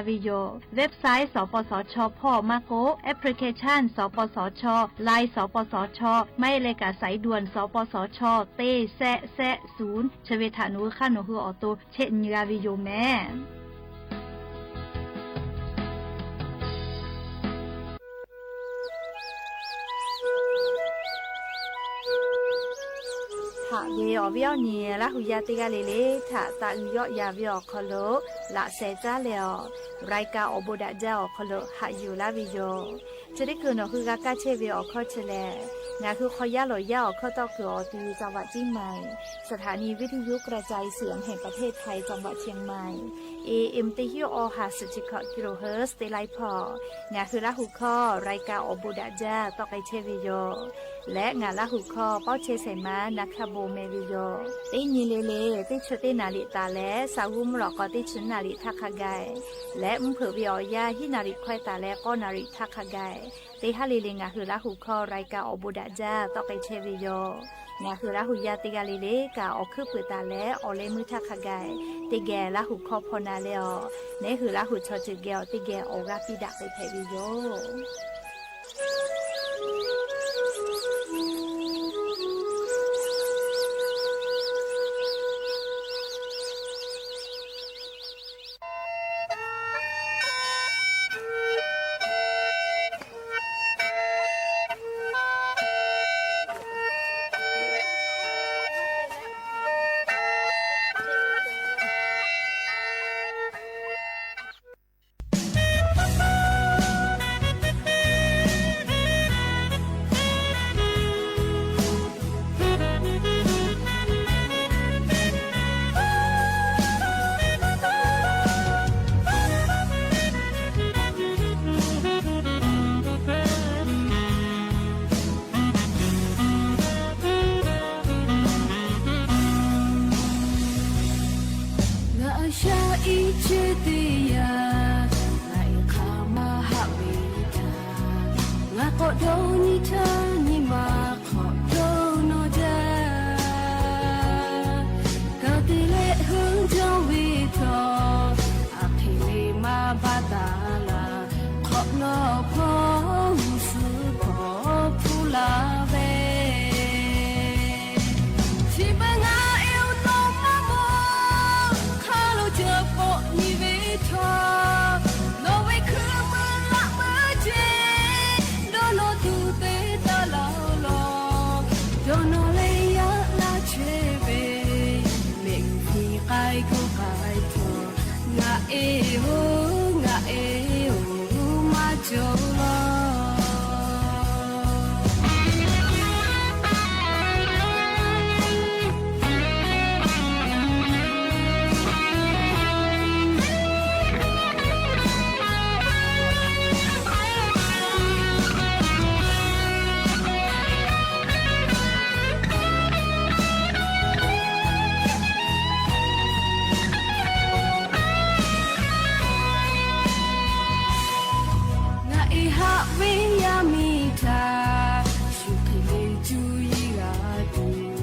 ve yoˬ. Website สปสช hpawˇ maˇ k'oˆ, application สปสช, Line สปสช, maˇ heˆ leh kaꞈ สายด่วน สปสช teˇ shehˆ shehˆ suhˍ chi ve htaꞈ nawˬ hui hk'aˇ nawˬ hui awˬ to chehˇ nyi g'a ve yoˬ mehˍ. Haꞈ ve awˬ viˉ awˬ nyi Laˇ hu yaˇ teˇ g'aˇ le le htaꞈ taꞈ uiˍ yawˆ yan ve awˬ hk'aw lo laꞈ sheh caˉ leh awˬ รายการ awˬ bon daꞈ jaˇ awˬ hk'aw lo haꞈ yuˬ laˇ ve yoˬ. Chi teˇ kuiˬ nawˬ hui g'a kaˇ chehˇ ve awˬ hkawˇ chi lehˬ, ngaˬ hui hk'aw yaˇ lawˬ yaˇ awˬ hkawˇ tawˆ kuiˬ awˬ ti จังหวัดเชียงใหม่ สถานีวิทยุกระจายเสียงแห่งประเทศไทย จังหวัดเชียงใหม่ เอเอ็ม teˇ hinˉ awˬ ha suhˍ chi hkawꞈ kilohertz teˇ laiˉ hpawˇ ngaˬ hui Laˇ hu hkawˇ รายการ awˬ bon daꞈ jaˇ tawˆ k'ai chehˇ ve yoˬ. Leh ngaˬ Laˇ hu hkawˇ pawˇ chehˇ shehˍ ma na hkaˇ bon meh ve yoˬ. Teˇ nyi le le teˇ chi teˇ naˍ riˍ taˍ leh, saˍ g'uˇ mvuhˇ lawꞈ k'aw teˇ chi naˍ riˍ htaˇ hk'a gaˬ, leh mvuhˇ hpeuꞈ ve awˬ yanˇ hiˉ naˍ riˍ hkawehˇ taˍ leh k'awˇ naˍ riˍ htaˇ hk'a gaˬ, teˇ haˉ le le ngaˬ hui Laˇ hu hkawˇ รายการ awˬ bon daꞈ jaˇ tawˆ k'ai chehˇ ve yoˬ. Ngaˬ hui Laˇ hu yaˇ teˇ g'aˇ le le kaꞈ awˬ hkuiˉ puiˍ taˍ leh awˬ leh meuˇ htaˇ hk'a gaˬ, teˇ geh Laˇ hu hkawˇ hpaw na leh awˬ, neˉ hui Laˇ hu chaw ceuˬ geh awˬ teˇ geh awˬ g'aˇ piˇ daꞈ k'ai hpehꞈ ve yoˬ. Ngaˬ a shaꞈ iˉ chehˇ teˇ yanˇ, ngaˬ e hk'aˬ maˇ haꞈ ve htaˇ, ngaˬ k'awꞈ dawˇ nyi htaˇ nyi ma hk'awꞈ dawˇ nawˇ jaˇ. Ka te leh heuˆ jawˇ ve htawˇ, aˬ hk'e le maˇ baˆ taˍ laˇ, hk'awꞈ nawˇ hpawˇ g'uˇ suhˍ hpawˇ hpuˇ la ve. Chi beuꞈ ngaˬ e awˬ nawˬ maˇ maw, hk'a lo cawˬ pawˆ nyi ve htawˇ, nawˬ ve hkuiˉ puiˉ laꞈ puiˉ ce, dawˇ nawˇ tuˬ te taˍ laˇ law. Dawˇ nawˇ leh yaꞈ laˇ chehˇ ve, mehˆ g'uˇ hkiˬ k'ai k'oˆ k'ai htawˇ, ngaˬ e oˬ, ngaˬ e oˬ, maˇ cawˬ law. Ngaˬ e haꞈ ve yaˇ miˇ htaꞈ shu hk'e le cuˇ yiˍ g'a tuˬ,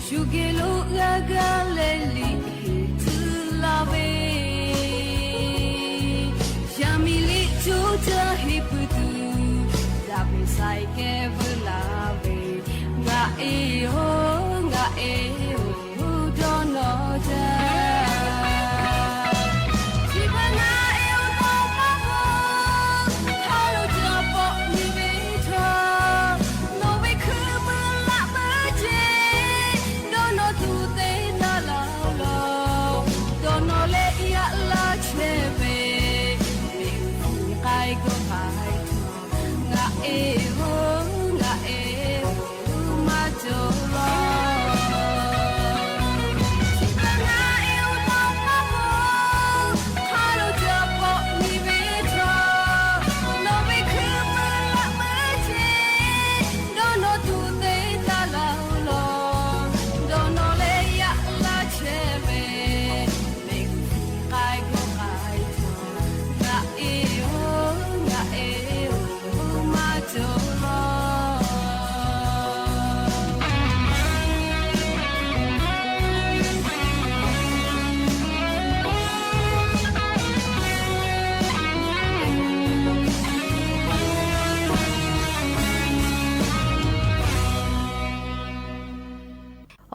shu geh lo g'a gaˇ leh liꞈ heˍ tcuhˉ laˇ ve, yaˇ miˇ liꞈ coˇ caˇ heˍ pui tuˬ, daꞈ ve saiˍ kehˉ vuiˬ laˇ ve, ngaˬ e oˬ, ngaˬ e oˬ, dawˇ nawˇ jaˇ. Chi beuꞈ ngaˬ e awˬ nawˬ maˇ maw, hk'a lo cawˬ pawˆ nyi ve htawˇ, nawˬ ve hkuiˉ puiˉ laꞈ puiˉ ce, dawˇ nawˇ tuˬ te taˍ laˇ law. Dawˇ nawˇ leh yaꞈ laˇ chehˇ ve, mehˆ g'uˇ hkiˬ k'ai k'oˆ k'ai htawˇ, ngaˬ e oˬ, ngaˬ e oˬ, maˇ cawˬ law.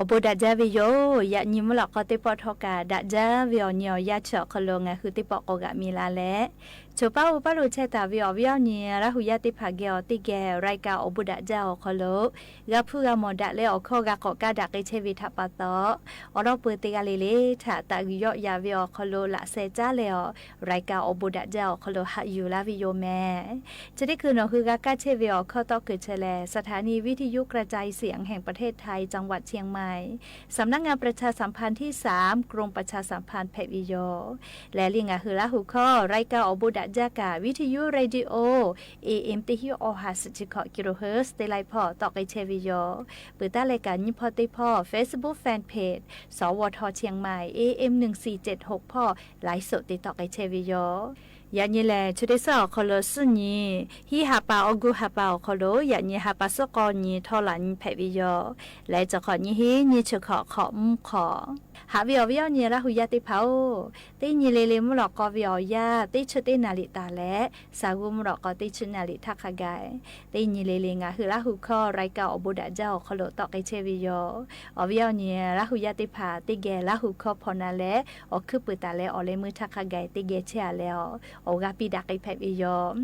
Awˬ bon daꞈ jaˇ ve yoˬ. Yaꞈ nyi mvuhˇ lawꞈ k'aw teˇ pawˆ htawˇ kaꞈ daꞈ jaˇ ve awˬ nyi awˬ yanˇ chi awˬ hk'aw lo ngaˬ hui teˇ pawˆ k'awꞈ g'aꞈ mi la leh, choˬ paˉ oˇ paˉ lo chehˇ taˍ ve awˬ viˉ awˬ nyi Laˇ huˍ yaˇ teˇ hpaˍ geh awˬ teˇ geh รายการ awˬ bon daꞈ jaˇ awˬ hk'aw lo g'a hpuˇ g'a mawˬ daꞈ leh awˬ hkawˇ g'a k'awꞈ kaˇ daꞈ k'ai chehˇ ve htaꞈ pa taw, awˬ lawn peu teˇ g'aˇ le le htaꞈ taꞈ g'uiˬ yawˆ yaꞈ ve awˬ hk'aw lo laꞈ sheh caˉ leh awˬ รายการ awˬ bon daꞈ jaˇ awˬ hk'aw lo haꞈ yuˬ laˇ ve yoˬ mehˍ. Chi teˇ hkui nawˬ hui g'a kaˇ chehˇ ve awˬ hkawˇ tawˆ keu chehˇ leh สถานีวิทยุกระจายเสียงแห่งประเทศไทย จังหวัดเชียงใหม่ สำนักงานประชาสัมพันธ์ที่สาม กรมประชาสัมพันธ์ hpehꞈ ve yoˬ. Lehˬ le ngaˬ hui Laˇ huˍ hkawˇ รายการ awˬ bon daꞈ jaˇ kaꞈ วิทยุ radio AM teˇ hinˉ awˬ ha suhˍ chi hkawꞈ กิโลเฮิรตซ์ teˇ ไลฟ์ hpawˇ tawˆ k'ai chehˇ ve yoˬ. Peuˬ taˉ leh kaꞈ nyiˇ hpawˇ teˇ hpawˇ Facebook fanpage สวท เชียงใหม่ AM หนึ่งสี่เจ็ดหก hpawˇ ไลฟ์สด te tawˆ k'ai chehˇ ve yoˬ. Yaꞈ nyi lehˬ, chi teˇ suhˉ awˬ hk'aw lo suhˉ nyi, hiˉ ha pa awˬ gu ha pa awˬ hk'aw lo yaꞈ nyi ha pa suhˉ k'aw nyi htawˇ laꞈ nyi hpehꞈ ve yoˬ. Leh cawˬ hk'awꞈ nyiˇ hinˉ nyiˇ chi hkawꞈ hk'awꞈ mvuhˇ hk'awꞈ. Haꞈ ve awˬ viˉ awˬ nyi Laˇ huˍ yaˇ teˇ hpaˍ-oˬ, teˇ nyi le le mvuhˇ lawꞈ k'aw ve awˬ yanˇ teˇ chi teˇ naˍ riˍ taˍ leh, saˍ g'uˇ mvuhˇ lawꞈ k'aw teˇ chi naˍ riˍ htaˇ hk'a gaˬ, teˇ nyi le le ngaˬ hui Laˇ huˍ hkawˇ รายการ awˬ bon daꞈ jaˇ awˬ hk'aw lo tawˆ k'ai chehˇ ve yoˬ. Awˬ viˉ awˬ nyi Laˇ huˍ yaˇ teˇ hpaˍ teˇ geh Laˇ huˍ hkawˇ hpaw na leh awˬ hkuiˉ puiˍ taˍ leh awˬ leh meuˇ htaˇ hk'a gaˬ teˇ geh chehˇ a leh awˬ g'aˇ piˇ daꞈ k'ai hpehꞈ ve yoˬ.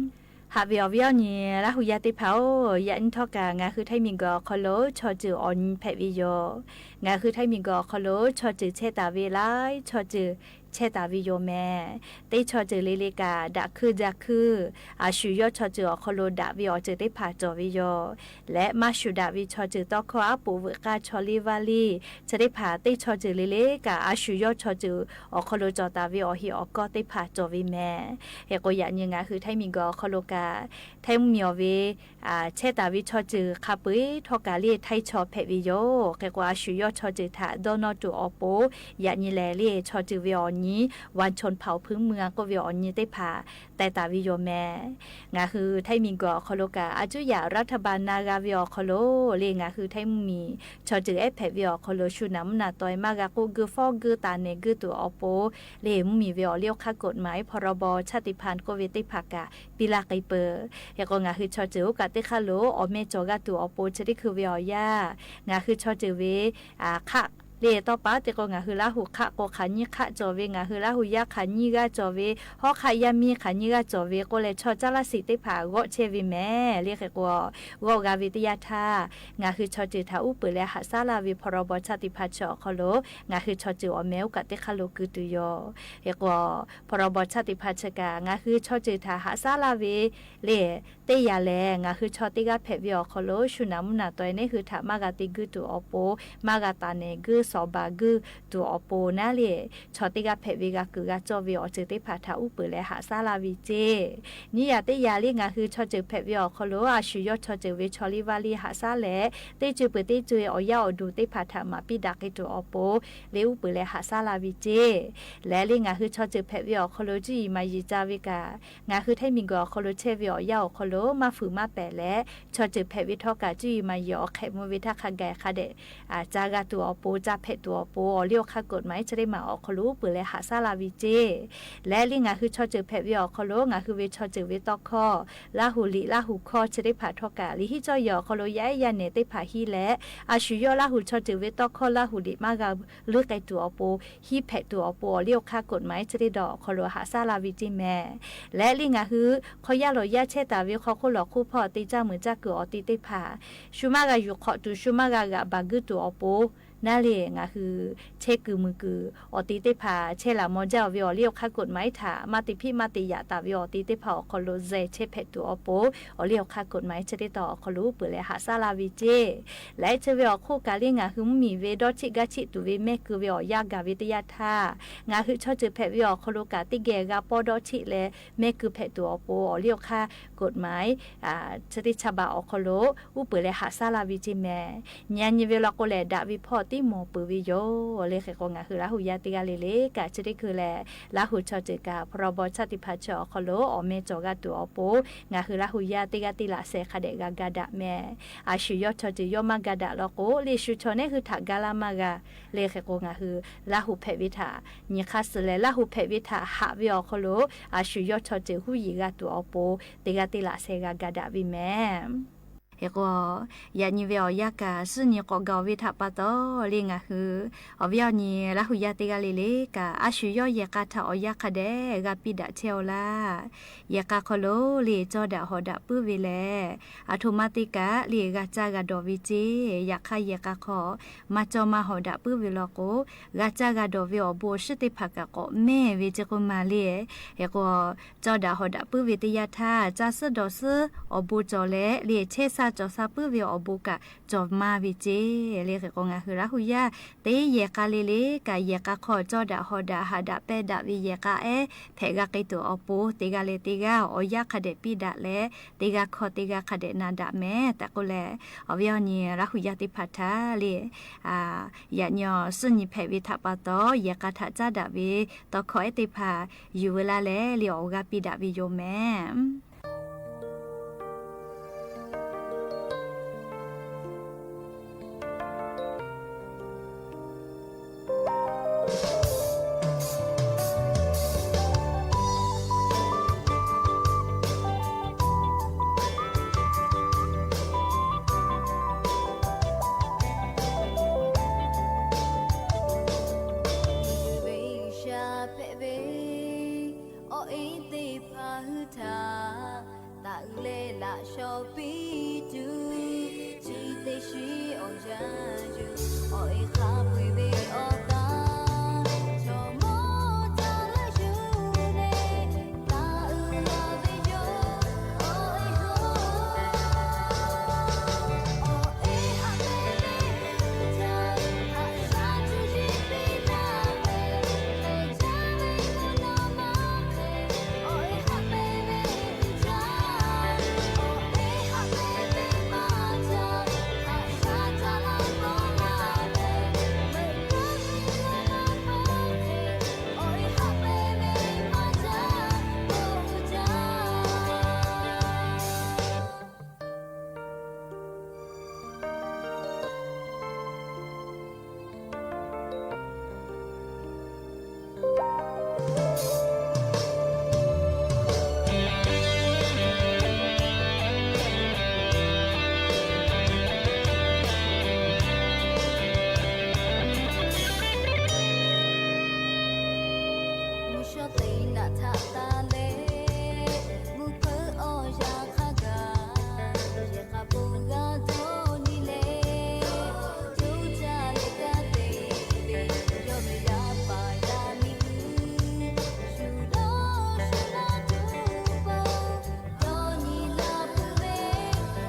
Haꞈ ve awˬ viˉ awˬ nyi Laˇ huˍ yaˇ teˇ hpaˍ-oˬ, yaꞈ nyi htawˇ kaꞈ ngaˬ hui htaiˇ miˬ guiˬ awˬ hk'aw lo chaw ceuˬ awˬ nyi hpehꞈ ve yoˬ. Ngaˬ hui htaiˇ miˬ guiˬ awˬ hk'aw lo chaw ceuˬ chehˇ taˍ ve laiˉ chaw ceuˬ chehˇ taˍ ve yoˬ mehˍ. Teˇ chaw ceuˬ le le kaꞈ daꞈ hkuiˇ ja hkuiˇ, a shu yawˇ chaw ceuˬ awˬ hk'aw lo daꞈ ve awˬ ceuˬ teˇ hpaˍ cawˬ ve yoˬ. Leh maˇ shu daꞈ ve chaw ceuˬ tawˇ hkawˇ aˉ poꞈ veuꞈ k'aˇ chaw liˇ vaˇ liˇ chi teˇ hpaˍ teˇ chaw ceuˬ le le kaꞈ a shu yawˇ chaw ceuˬ awˬ hk'aw lo cawˬ taˍ ve awˬ heꞈ awˬ kawˇ teˇ hpaˍ cawˬ ve mehˍ. Hk'e k'o yaꞈ nyi ngaˬ hui htaiˇ miˬ guiˬ awˬ hk'aw lo kaꞈ htaiˇ mvuhˇ miˬ awˬ ve chehˇ taˍ ve chaw ceuˬ hk'a peu-eˬ htawˇ kaꞈ le htaiˇ chaw hpehꞈ ve yoˬ. Hk'e k'o a shu yawˇ chaw ceuˬ htaꞈ dawˇ nawˇ tuˬ awˬ pon, yaꞈ nyi lehˬ le chaw ceuˬ ve awˬ nyi วัญชนเผ่าพื้นเมือง k'oˆ ve awˬ nyi teˇ hpaˍ teh taˍ ve yoˬ mehˍ. Ngaˬ hui htaiˇ miˬ guiˬ awˬ hk'aw lo kaꞈ a cuˉ yaꞈ รัฐบาล na g'a ve awˬ hk'aw lo le ngaˬ hui htaiˇ mvuhˇ miˬ chaw ceuˬ ehˉ hpehꞈ ve awˬ hk'aw lo shu naˍ mvuhˇ naˍ taweh maˇ g'a k'oˆ geuˇ fawˉ geuˇ taˍ nehˬ geuˇ tuˬ awˬ pon le mvuhˇ miˬ ve awˬ liˇ awˬ hk'aˇ กฎหมาย พรบชาติพันธุ์ k'oˆ ve teˇ hpaˍ kaꞈ piˇ laˇ k'ai peuˬ. Hk'e k'o ngaˬ hui chaw ceuˬ oˇ kaꞈ teˇ hk'aˇ lo awˬ meh cawˬ g'a tuˬ awˬ pon chi teˇ hkui ve awˬ yanˇ, ngaˬ hui chaw ceuˬ ve hk'aˆ le tawˇ paˉ te k'o ngaˬ hui Laˇ huˍ hk'aˆ k'o hk'aˬ nyiˇ hk'aˆ cawˬ ve, ngaˬ hui Laˇ huˍ yaˇ hk'aˬ nyiˇ g'aˇ cawˬ ve, hawˉ hk'aˆ yaˇ miˇ hk'aˬ nyiˇ g'aˇ cawˬ ve k'oˆ leh chaw caˇ laˇ shiˍ teˇ hpaˍ g'awˆ chehˇ ve mehˍ le. Hk'e k'o g'awˆ g'a ve teˇ yanˇ htaˇ, ngaˬ hui chaw ceuˬ htaꞈ uˉ peunˍ leh haꞈ shaˉ laˇ ve พรบชาติพันธุ์ chi awˬ hk'aw lo ngaˬ hui chaw ceuˬ awˬ meh oˇ kaꞈ teˇ hk'aˇ lo keu tuˬ yoˬ. Hk'e k'o พรบชาติพันธุ์ chi kaꞈ ngaˬ hui chaw ceuˬ htaꞈ haꞈ shaˉ laˇ ve le teˇ yanˇ lehˬ, ngaˬ hui chaw teˇ g'aˇ hpehꞈ ve awˬ hk'aw lo shu naˍ mvuhˇ naˍ taweh neˉ hui htaꞈ maˇ g'a te geuˇ tuˬ awˬ pon, maˇ g'a taˍ nehˬ geuˇ shawˍ baˬ geuˇ tuˬ awˬ pon naˉ le, chaw teˇ g'aˇ hpehꞈ ve g'a kuiˬ g'a cawˇ ve awˬ ceuˬ teˇ hpaˍ htaꞈ uˉ peunˍ leh haꞈ shaˉ laˇ ve ceˇ. Nyiˇ yanˇ teˇ yanˇ le ngaˬ hui chaw ceuˬ hpehꞈ ve awˬ hk'aw lo a shu yawˇ chaw ceuˬ ve chaw liˇ vaˇ liˇ haꞈ shaˉ leh, teˇ co peuˬ teˇ co e awˬ yaˇ awˬ duˬ teˇ hpaˍ htaꞈ maˍ piˇ daꞈ k'ai tuˬ awˬ pon le uˉ peunˍ leh haꞈ shaˉ laˇ ve ceˇ. Lehˬ le ngaˬ hui chaw ceuˬ hpehꞈ ve awˬ hk'aw lo cuˇ yiˍ maˍ yiˍ ca ve kaꞈ, ngaˬ hui htaiˇ miˬ guiˬ awˬ hk'aw lo chehˇ ve awˬ yanˇ awˬ hk'aw lo maˇ fuiˍ maˇ pehˍ leh, chaw ceuˬ hpehꞈ ve htawˇ kaꞈ cuˇ yiˍ maˍ yiˍ awˬ hk'ehꞈ mvuh ve htaˇ hk'a gaˬ hk'a dehꞈ ca g'a tuˬ awˬ pon, ca hpehꞈ tuˬ awˬ pon awˬ liˇ awˬ hk'aˇ กฎหมาย chi teˇ maˬ awˬ hk'aw lo uˉ peunˍ leh haꞈ shaˉ laˇ ve ceˇ. Lehˬ le ngaˬ hui chaw ceuˬ hpehꞈ ve awˬ hk'aw lo ngaˬ hui ve chaw ceuˬ ve tawˇ hkawˇ Laˇ huˍ liꞈ Laˇ huˍ hkawˇ chi teˇ hpaˍ htawˇ kaꞈ liꞈ hiˉ cawˇ yehˬ awˬ hk'aw lo yaˇ ehˉ yaˇ nehˬ teˇ hpaˍ hiˉ leh, a shu yawˇ Laˇ huˍ chaw ceuˬ ve tawˇ hkawˇ Laˇ huˍ liꞈ maˇ g'a leuˉ k'ai tuˬ awˬ pon, hiˉ hpehꞈ tuˬ awˬ pon awˬ liˇ awˬ hk'aˇ กฎหมาย chi teˇ dawˬ awˬ hk'aw lo haꞈ shaˉ laˇ ve ceˇ mehˍ. Lehˬ le ngaˬ hui hk'aw yaˇ lawˬ yaˇ chehˇ taˍ ve hk'aw hk'oˆ lawˬ hk'oˆ hpawˇ te caˇ muiˬ caˇ kuiˬ awˬ te teˇ hpaˍ shu maˇ g'a yuˬ hk'awꞈ tuˬ, shu maˇ g'a g'aꞈ baˬ geuˇ tuˬ awˬ pon naˉ le, ngaˬ hui chehˇ kuiˬ muiˬ kuiˬ awˬ te teˇ hpaˍ chehˇ laˬ maw jaˇ-oˬ ve awˬ liˇ awˬ hk'aˇ กฎหมาย htaꞈ maˇ te hpiˆ maˇ te yaꞈ taˍ ve awˬ te teˇ hpaˍ awˬ hk'aw lo zeh chehˇ hpehꞈ tuˬ awˬ pon awˬ liˇ awˬ hk'aˇ กฎหมาย chi teˇ dawˬ awˬ hk'aw lo uˉ peunˍ leh haꞈ shaˉ laˇ ve ceˇ. Lehˬ chi ve awˬ hk'oˆ kaꞈ le ngaˬ hui mvuhˇ miˬ ve dawˇ cheˆ gaˇ cheˆ tuˬ ve mehˆ keu ve awˬ yanˇ gaˬ ve teˇ yanˇ htaˇ, ngaˬ hui chaw ceuˬ hpehꞈ ve awˬ hk'aw lo kaꞈ teˇ geh g'a pawˇ dawˇ cheˆ leh mehˆ keu hpehꞈ tuˬ awˬ pon awˬ liˇ awˬ hk'aˇ กฎหมาย chi teˇ chaˇ baˬ awˬ hk'aw lo uˉ peunˍ leh haꞈ shaˉ laˇ ve ceˇ mehˍ. Nyi a nyi ve law k'o lehˬ, daꞈ ve hpawˇ tiˉ mawˬ peuˬ ve yoˬ le. Hk'e k'o ngaˬ hui Laˇ huˍ yaˇ teˇ g'aˇ le le kaꞈ chi teˇ hkui lehˬ, Laˇ huˍ chaw ceuˬ kaꞈ พรบชาติพันธุ์ chi awˬ hk'aw lo awˬ meh cawˬ g'a tuˬ awˬ pon ngaˬ hui Laˇ huˍ yaˇ teˇ g'aˇ teˇ laꞈ sheh hk'a dehꞈ g'a ga daꞈ mehˍ. A shu yawˇ chaw ceuˬ yawˇ maˇ ga daꞈ law k'o, le shu chaw neˉ hui htaꞈ ga laˇ maˇ g'a le. Hk'e k'o ngaˬ hui Laˇ huˍ hpehꞈ ve htaꞈ nyi hk'aˇ suh leh, Laˇ huˍ hpehꞈ ve htaꞈ haꞈ ve awˬ hk'aw lo a shu yawˇ chaw ceuˬ huˉ yiˍ g'a tuˬ awˬ pon teˇ g'aˇ teˇ laꞈ sheh g'a ga daꞈ ve mehˍ. Hk'e k'o, yaꞈ nyi ve awˬ yanˇ kaꞈ suhˉ nyi k'awꞈ gaˬ-oˬ ve htaꞈ pa taw le, ngaˬ hui awˬ viˉ awˬ nyi Laˇ hu yaˇ teˇ g'aˇ le le kaꞈ, a shu yawˇ yehˬ k'a htaꞈ awˬ yanˇ hk'a dehꞈ g'a piˇ daꞈ chehˇ-oˆ laˇ. Yehˬ k'a hk'aw lo le cawˇ daꞈ hawˍ daꞈ puiˉ ve lehˬ, aˬ htoꞈ ma te kaꞈ le g'a caˇ g'a dawˬ ve ceˇ. Yaꞈ hk'aˇ, yehˬ k'a hk'aw maˇ cawˇ maˇ hawˍ daꞈ puiˉ ve law k'o, g'a caˇ g'a dawˬ ve awˬ bon awˬ shiˉ teˇ hpaˍ kaꞈ k'awꞈ mehˇ ve ceˇ k'oˆ ma le. Hk'e k'o, cawˇ daꞈ hawˍ daꞈ puiˉ ve teˇ yanˇ htaˇ, caˇ suhˉ dawˬ suhˉ awˬ bon cawˬ leh le chehˇ sha cawˬ sha puiˉ ve awˬ bon kaꞈ cawˬ maˇ ve ceˇ le. Hk'e k'o, ngaˬ hui Laˇ hu yaˇ teˇ yehˬ k'a le le kaꞈ, yehˬ k'a hk'aw cawˇ daꞈ hawˍ daꞈ haꞈ daꞈ pehˇ daꞈ ve yehˬ k'a ehˉ hpehꞈ g'a k'ai tuˬ awˬ pon, teˇ g'aˇ leh teˇ g'aˇ awˬ yanˇ hk'a dehꞈ piˇ daꞈ leh, teˇ g'aˇ hkawˇ teˇ g'aˇ hk'a dehꞈ na daꞈ mehˍ tehꞈ k'oˆ leh, awˬ viˉ awˬ nyi Laˇ hu yaˇ teˇ hpaˍ htaꞈ le, yaꞈ nyi suhˉ nyi hpehꞈ ve htaꞈ pa taw, yehˬ k'a htaꞈ caˉ daꞈ ve tawˇ hkawˇ ehˉ teˇ hpaˍ yuˬ ve laˇ leh le awˬ g'aˇ piˇ daꞈ ve yoˬ mehˍ. G'uiˬsha hpehꞈ ve awˬ e teˇ hpaˍ hui htaꞈ taˇ uiˍ leh laꞈ shawˍ piˇ tuˬ, chi teˇ shiˍ awˬ yanˇ yuˬ awˬ e hk'a peu-eˬ ve awˬ kaˍ chaw mawˇ caˇ laˇ yuˬ leh, taˇ uiˍ la ve yoˬ. Awˬ e haꞈ ve yoˬ. Awˬ e haꞈ ve ve uiˍ jaˇ, haꞈ shaˉ cuˇ yiˍ piˇ laˇ ve, hk'e jaˇ ve mvuhˇ naw ma hk'e. Awˬ e haꞈ ve ve uiˍ jaˇ, awˬ e haꞈ ve ve maˇ jaˇ, haꞈ shaˉ caˇ laˇ k'awꞈ laˇ ve, meuꞈ k'oˆ shiˍ laˇ maˇ hk'e. Awˬ e haꞈ ve ve maˇ jaˇ, awˬ uiˍ jaˇ. Mvuhˇ shawˉ teˇ naꞈ htaꞈ taˍ leh, mvuhˇ hpeuꞈ awˬ yanˇ hk'a gaˬ, yehˬ k'a bon g'a dawˇ nyi leh, co caˇ leh kaˇ te ve, yawˇ ve yaˇ paˍ yaˇ miˇ hui shuˍ dawˇ shuˍ laˇ tuˬ pa dawˇ nyi laˇ peuˬ ve,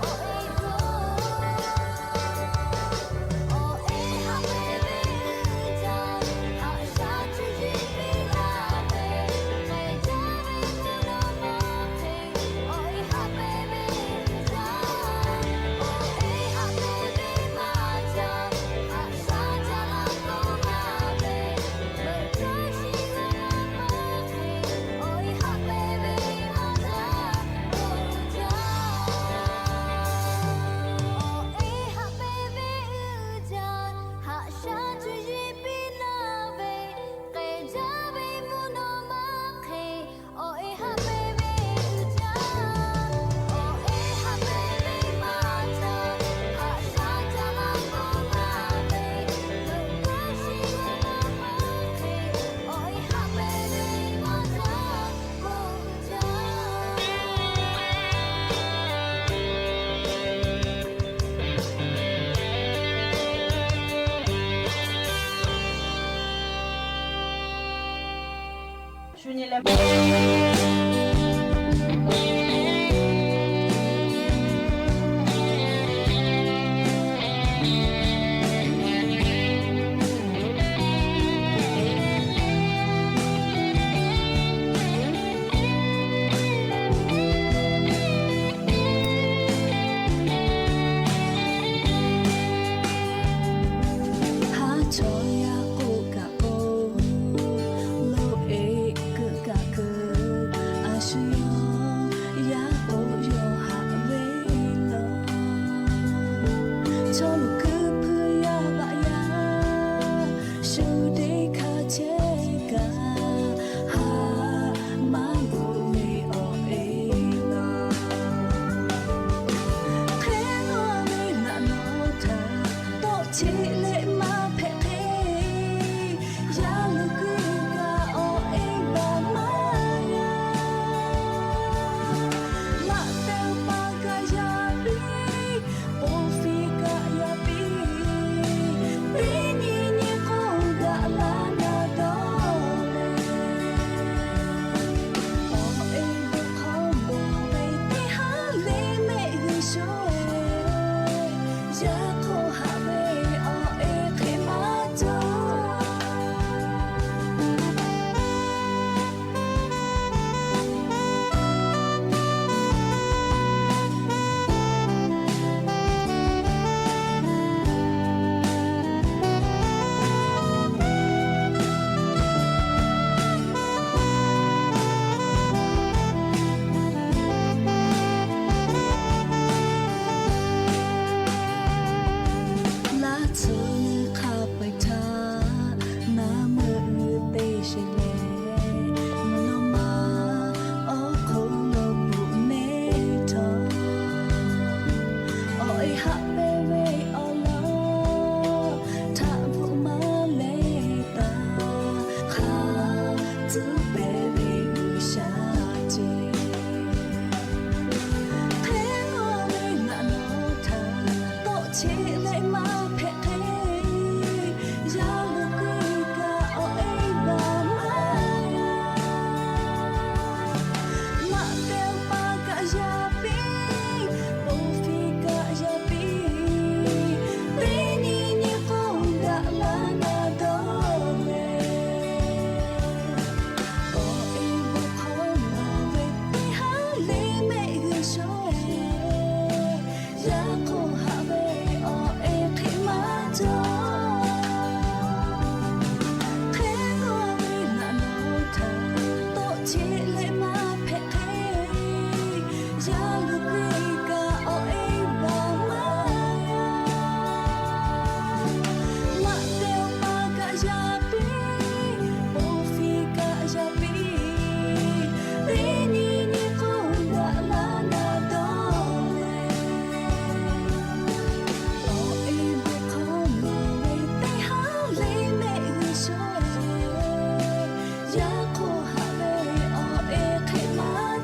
awˬ e k'o, awˬ e haꞈ ve ve uiˍ jaˇ, haꞈ shaˉ cuˇ yiˍ piˇ laˇ ve, hk'e jaˇ ve mvuhˇ naw ma hk'e. Awˬ e haꞈ ve ve uiˍ jaˇ, awˬ e haꞈ ve ve maˇ jaˇ, haꞈ shaˉ caˇ laˇ k'awꞈ laˇ ve, meuꞈ k'oˆ shiˍ laˇ maˇ hk'e. Awˬ e haꞈ ve ve maˇ jaˇ, awˬ uiˍ jaˇ. Awˬ e haꞈ ve ve uiˍ jaˇ, haꞈ shaˉ cuˇ yiˍ piˇ laˇ ve, hk'e jaˇ ve mvuhˇ naw ma hk'e. Awˬ e haꞈ ve ve uiˍ jaˇ, awˬ e haꞈ ve ve maˇ jaˇ, haꞈ shaˉ caˇ laˇ k'awꞈ laˇ ve, meuꞈ k'oˆ shiˍ laˇ maˇ hk'e. Awˬ e haꞈ ve ve maˇ jaˇ, awˬ uiˍ jaˇ. Haˉ chaw yaˇ k'oˆ kaꞈ k'o, loꞈ e keu kaꞈ keu.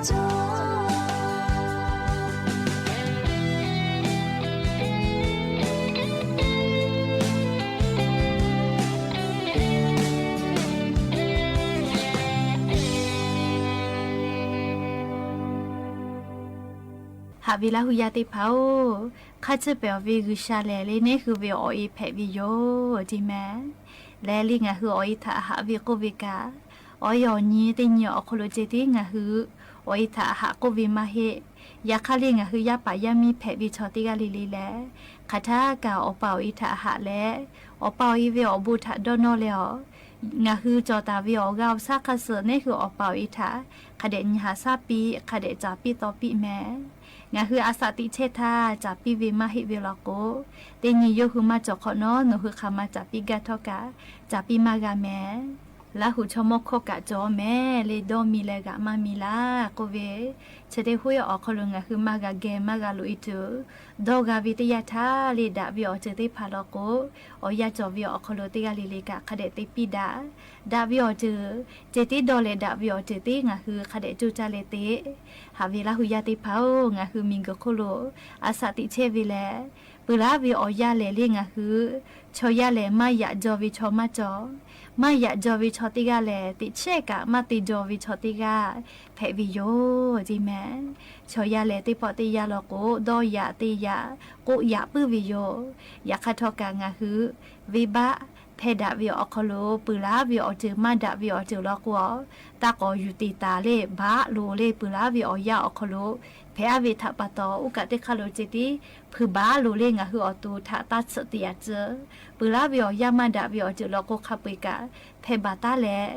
Haꞈ ve Laˇ hu yaˇ teˇ hpaˍ-oˬ, hk'a chehˇ pehˍ ve G'uiˬsha lehˬ le, neˉ hui ve awˬ e hpehꞈ ve yoˬ, teˇ mehˍ. Lehˬ le, ngaˬ hui awˬ e htaꞈ haꞈ ve k'oˆ ve kaꞈ, awˬ e awˬ nyi teˇ nyi awˬ hk'aw lo ceh tiˉ ngaˬ hui awˬ e htaꞈ haꞈ k'oˆ ve maˇ heˆ. Yaꞈ hk'aˇ le, ngaˬ hui yaˇ paˍ yaˇ miˇ hpehꞈ ve chaw teˇ g'aˇ le le lehˬ, hk'aˬ htaˇ kaꞈ awˬ pa awˬ e htaꞈ haꞈ leh, awˬ pa awˬ e ve awˬ bon htaꞈ dawˇ nawˇ leh awˬ, ngaˬ hui cawˬ taˍ ve awˬ g'aˇ awˬ shaˉ hk'a suh neˉ hui awˬ pa awˬ e htaꞈ hk'a dehꞈ nyi haꞈ shaˉ piˇ, hk'a dehꞈ caˍ piˇ taw piˇ mehˍ. Ngaˬ hui a shaꞈ teꞈ chehˇ htaˇ, caˍ piˇ ve maˇ heˆ ve law k'o, teˇ nyi yawˇ hui maˇ cawˬ hk'awꞈ nawˉ, nawˬ hui hk'aˬ ma caˍ piˇ gaˇ htawˇ kaꞈ, caˍ piˇ maˇ g'a mehˍ. Laˇ hu chaw mawˇ hkawˇ kaꞈ cawˬ mehˍ le, dawˇ mi leh g'aꞈ maˇ mi laˇ k'oˆ ve, chi teˇ hoˉ awˬ hk'aw lo ngaˬ hui maˇ g'a geh maˇ g'a loꞈ e tuˬ, dawˇ g'a ve teˇ yanˇ htaˇ le, daꞈ ve awˬ ceuˬ teˇ hpaˍ law k'o, awˬ yanˇ cawˬ ve awˬ hk'aw lo teˇ g'aˇ le le kaꞈ hk'a dehꞈ te piˇ daꞈ. Daꞈ ve awˬ ceuˬ ceh tiˉ dawˇ leh, daꞈ ve awˬ ceuˬ teˇ ngaˬ hui hk'a dehꞈ coˇ caˇ leh te. Haꞈ ve Laˇ hu yaˇ teˇ hpaˍ-oˬ, ngaˬ hui miˬguiˬ hk'oˆ lo a shaꞈ teꞈ chehˇ ve lehˬ, peuˬ laˉ ve awˬ yanˇ lehˬ le, ngaˬ hui chaw yaˇ lehˬ maˇ yaꞈ jaw ve chaw maˇ cawˬ. Maˇ yaꞈ jaw ve chaw teˇ g'aˇ lehˬ, teꞈ chehˇ kaꞈ maˇ te jaw ve chaw teˇ g'aˇ hpehꞈ ve yoˬ, teˇ mehˍ. Chaw yaˇ lehˬ, teˇ pawˆ teˇ yanˇ law k'o, dawˇ yaꞈ te yaꞈ k'oˆ yaꞈ puiˉ ve yoˬ. Yaꞈ hk'aˇ htawˇ kaꞈ ngaˬ hui venˇbaˆ hpehˇ daꞈ ve awˬ hk'aw lo, peuˬ laˉ ve awˬ ceuˬ maˇ daꞈ ve awˬ ceuˬ law k'o, taˇ k'awꞈ yuˬ te taˍ le, baˆ loˍ le, peuˬ laˉ ve awˬ yanˇ awˬ hk'aw lo hpehꞈ aˉ ve htaꞈ pa taw, oˇ kaꞈ teˇ hk'aˇ lo ceh tiˉ hpui baˬ loˍ le, ngaˬ hui awˬ to htaꞈ taˇ tsuhꞈ te yaꞈ tcuh. Peuˬ laˉ ve awˬ yanˇ maˇ daꞈ ve awˬ ceuˬ law k'o, hk'a peu-eˬ kaꞈ hpehˇ baˬ taˉ leh,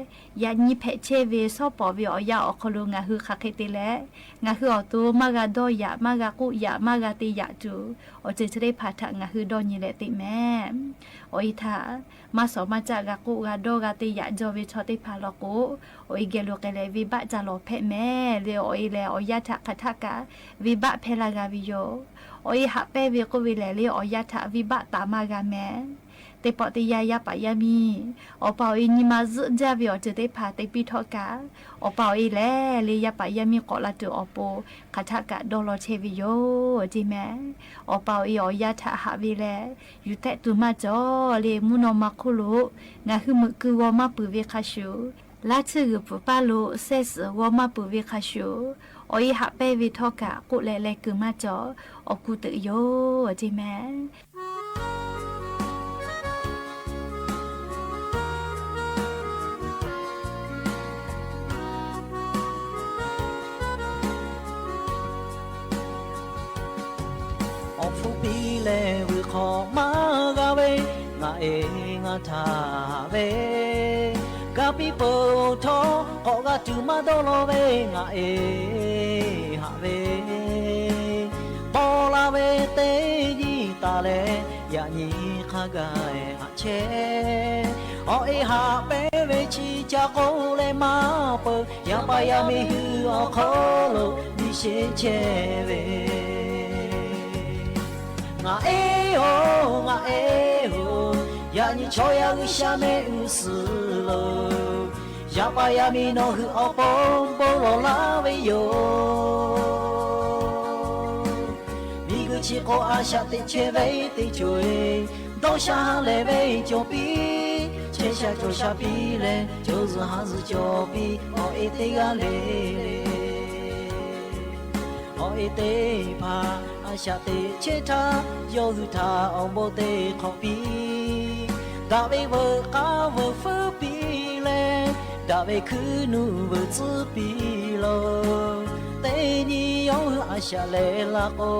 yaꞈ nyi hpehꞈ chehˇ ve shawˉ pawˍ ve awˬ yanˇ awˬ hk'aw lo ngaˬ hui hk'aˬ hk'e te leh, ngaˬ hui awˬ to maˇ g'a dawˇ yaꞈ, maˇ g'a k'oˆ yaꞈ, maˇ g'a te yaꞈ tuˬ, awˬ ceuˬ chi teˇ hpaˍ htaꞈ ngaˬ hui dawˇ nyi leh teꞈ mehˍ. Awˬ e htaꞈ maˇ shawˍ maˇ caˆ g'a k'oˆ g'a dawˇ g'a te yaꞈ jaw ve chaw teˇ hpaˍ law k'o, awˬ e geh lo k'ai leh venˇbaˆ ca lawˬ hpehꞈ mehˍ le. Awˬ e lehˬ, awˬ yanˇ htaꞈ hk'aˬ htaˆ kaꞈ venˇbaˆ hpehˇ laˇ g'a ve yoˬ. Awˬ e haꞈ pehnˇ ve k'oˆ ve lehˬ le, awˬ yanˇ htaꞈ venˇbaˆ taˍ maˇ g'a mehˍ. Teˇ pawˆ teˇ yanˇ, yaˇ paˍ yaˇ miˇ awˬ pa awˬ e nyi ma zuhˆ jaˇ ve awˬ ceuˬ teˇ hpaˍ te piˇ htawˇ kaꞈ, awˬ pa awˬ e lehˬ le, yaˇ paˍ yaˇ miˇ k'awꞈ la tuˬ awˬ pon hk'aˬ htaˆ kaꞈ dawˇ law chehˇ ve yoˬ, teˇ mehˍ. Awˬ pa awˬ e awˬ yanˇ htaꞈ haꞈ ve lehˬ, yuˬ tehˆ tuˬ maˇ cawˬ le. Mvuhˇ naw ma hk'oˆ lo ngaˬ hui meuꞈ keu g'aw maˇ peuˬ ve hk'a shuˍ, laˇ tsuhˇ g'uiˬ pfuhˍ paˇ lo sehˇ suhˍ g'aw maˇ peuˬ ve hk'a shuˍ, awˬ e haꞈ pehnˇ ve htawˇ kaꞈ k'oˆ leh leh kuiˬ maˇ cawˬ, awˬ kuˬ teuꞈ yoˬ, teˇ mehˍ. Awˬ hpfuhˇ piˇ leh vuiˬ hk'awꞈ maˇ g'a ve, ngaˬ e ngaˬ htaꞈ haꞈ ve. Ga piˇ peuˬ htawˇ k'awꞈ g'a tuˬ maˇ dawˇ law ve, ngaˬ e haꞈ ve. Paw la ve teˇ nyi taˍ leh, yaꞈ nyi hk'a gaˬ haꞈ chehˇ. Awˬ e haꞈ pehnˇ ve chi ca k'oˆ leh maˇ peuˬ, yaˇ paˍ yaˇ miˇ hui awˬ hk'aw lo biˇ sheˆ chehˇ ve. Ngaˬ e-oˬ, ngaˬ e-oˬ, yaꞈ nyi chaw yaˇ G'uiˬsha mehˆ g'uˇ suhˍ lo, yaˇ paˍ yaˇ miˇ nawˬ hui awˬ pon bon lawˬ laˇ ve yoˬ. Miˬguiˬ chi hk'oˆ a shaꞈ teꞈ chehˇ ve teˇ ceuˬ-e, dawˇ sha ha lehˬ ve cawˬ piˇ, chehˇ sha cawˬ sha piˇ leh, co zuhˬ ha zuhˬ cawˬ piˇ, awˬ e teˇ g'aˇ le le. Awˬ e teˇ hpaˍ a shaꞈ teꞈ chehˇ htaˇ, yawˇ hui htaꞈ awˬ bon te hk'awꞈ piˇ. Daꞈ ve veuꞈ k'aˉ veuꞈ feuˉ piˇ leh, daꞈ ve hkuiˉ nuˆ veuꞈ tcuhˉ piˇ lo. Teˇ nyi yawˇ hui a shaꞈ lehˬ la k'o,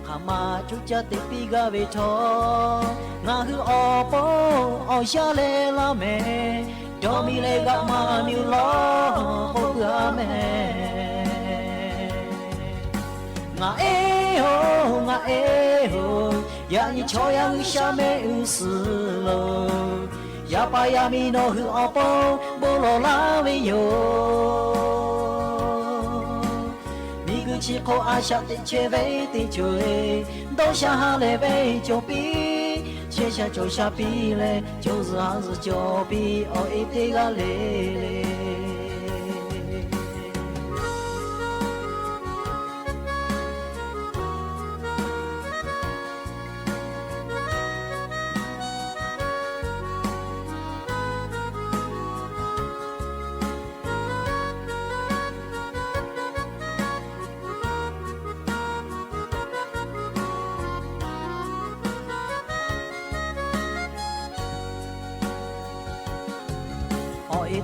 hk'aˬ ma cuˇ caˇ teꞈ piˇ gaˇ ve htawˇ, ngaˬ hui awˬ pon awˬ shaˉ leh laˇ mehˍ. Dawˇ miˇ leh g'aꞈ maˇ miˇ lawˬ k'oˆ gaˇ mehˍ. Ngaˬ e-oˬ, ngaˬ e-oˬ, yaꞈ nyi chaw yaˇ G'uiˬsha mehˆ g'uˇ suhˍ lo, yaˇ paˍ yaˇ miˇ nawˬ hui awˬ pon bon lawˬ laˇ ve yoˬ. Miˬguiˬ chi hk'oˆ a shaꞈ teꞈ chehˇ ve teˇ ceuˬ-e, dawˇ sha ha lehˬ ve cawˬ piˇ, chehˇ sha cawˬ sha piˇ leh, co zuhˬ ha zuhˬ cawˬ piˇ, awˬ e teˇ g'aˇ le le.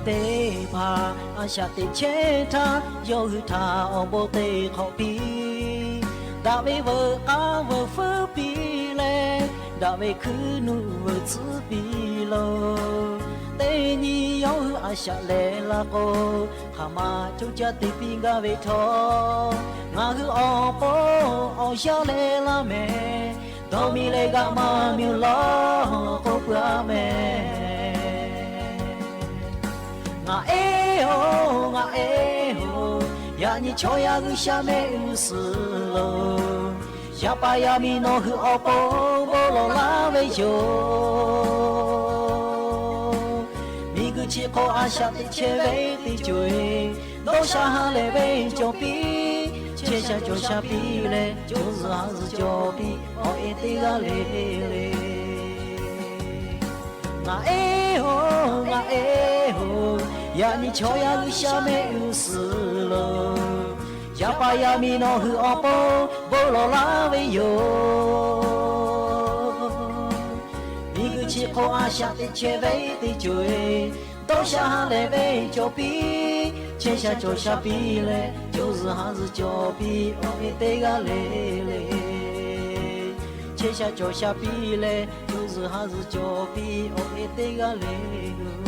Teˇ hpaˍ a shaꞈ teꞈ chehˇ htaˇ, yawˇ hui htaꞈ awˬ bon te hk'awꞈ piˇ. Daꞈ ve veuꞈ k'aˉ veuꞈ feuˉ piˇ leh, daꞈ ve hkuiˉ nuˆ veuꞈ tcuhˉ piˇ loˬ. Teˇ nyi yawˇ hui a shaꞈ lehˬ la k'o, hk'aˬ ma coˇ caˇ te piˇ gaˇ ve htawˇ, ngaˬ hui awˬ pon awˬ yanˇ leh laˇ mehˍ. Dawˇ miˇ leh g'a maˇ miˇ lawˬ k'oˆ peuˬ a mehˍ. Ngaˬ eˉ oˬ, ngaˬ eˉ oˬ, yaꞈ nyi chaw yaˇ G'uiˬsha mehˆ g'uˇ suhˍ loˬ. Yaˇ paˍ yaˇ miˇ nawˬ hui awˬ pon bon lawˬ laˇ ve yoˬ. Miˬguiˬ chi hk'oˆ a shaꞈ teꞈ chehˇ ve teˇ co-e, dawˇ sha ha lehˬ ve cawˬ piˇ. Chehˇ sha cawˬ sha piˇ leh, co zuhˬ ha zuhˬ cawˬ piˇ, awˬ e teˇ g'aˇ le le. Ngaˬ eˉ oˬ, ngaˬ eˉ oˬ, yaꞈ nyi chaw yaˇ G'uiˬsha mehˆ g'uˇ suhˍ loˬ. Yaˇ paˍ yaˇ miˇ nawˬ hui awˬ pon bon lawˬ laˇ ve yoˬ. Miˬguiˬ chi hk'oˆ a shaꞈ teꞈ chehˇ ve teˇ co-e, dawˇ sha ha lehˬ ve cawˬ piˇ. Chehˇ sha cawˬ sha piˇ leh, co zuhˬ ha zuhˬ cawˬ piˇ, awˬ e teˇ g'aˇ le le. Chehˇ sha cawˬ sha piˇ leh, co zuhˬ ha zuhˬ cawˬ piˇ, awˬ e teˇ g'aˇ le yoˬ.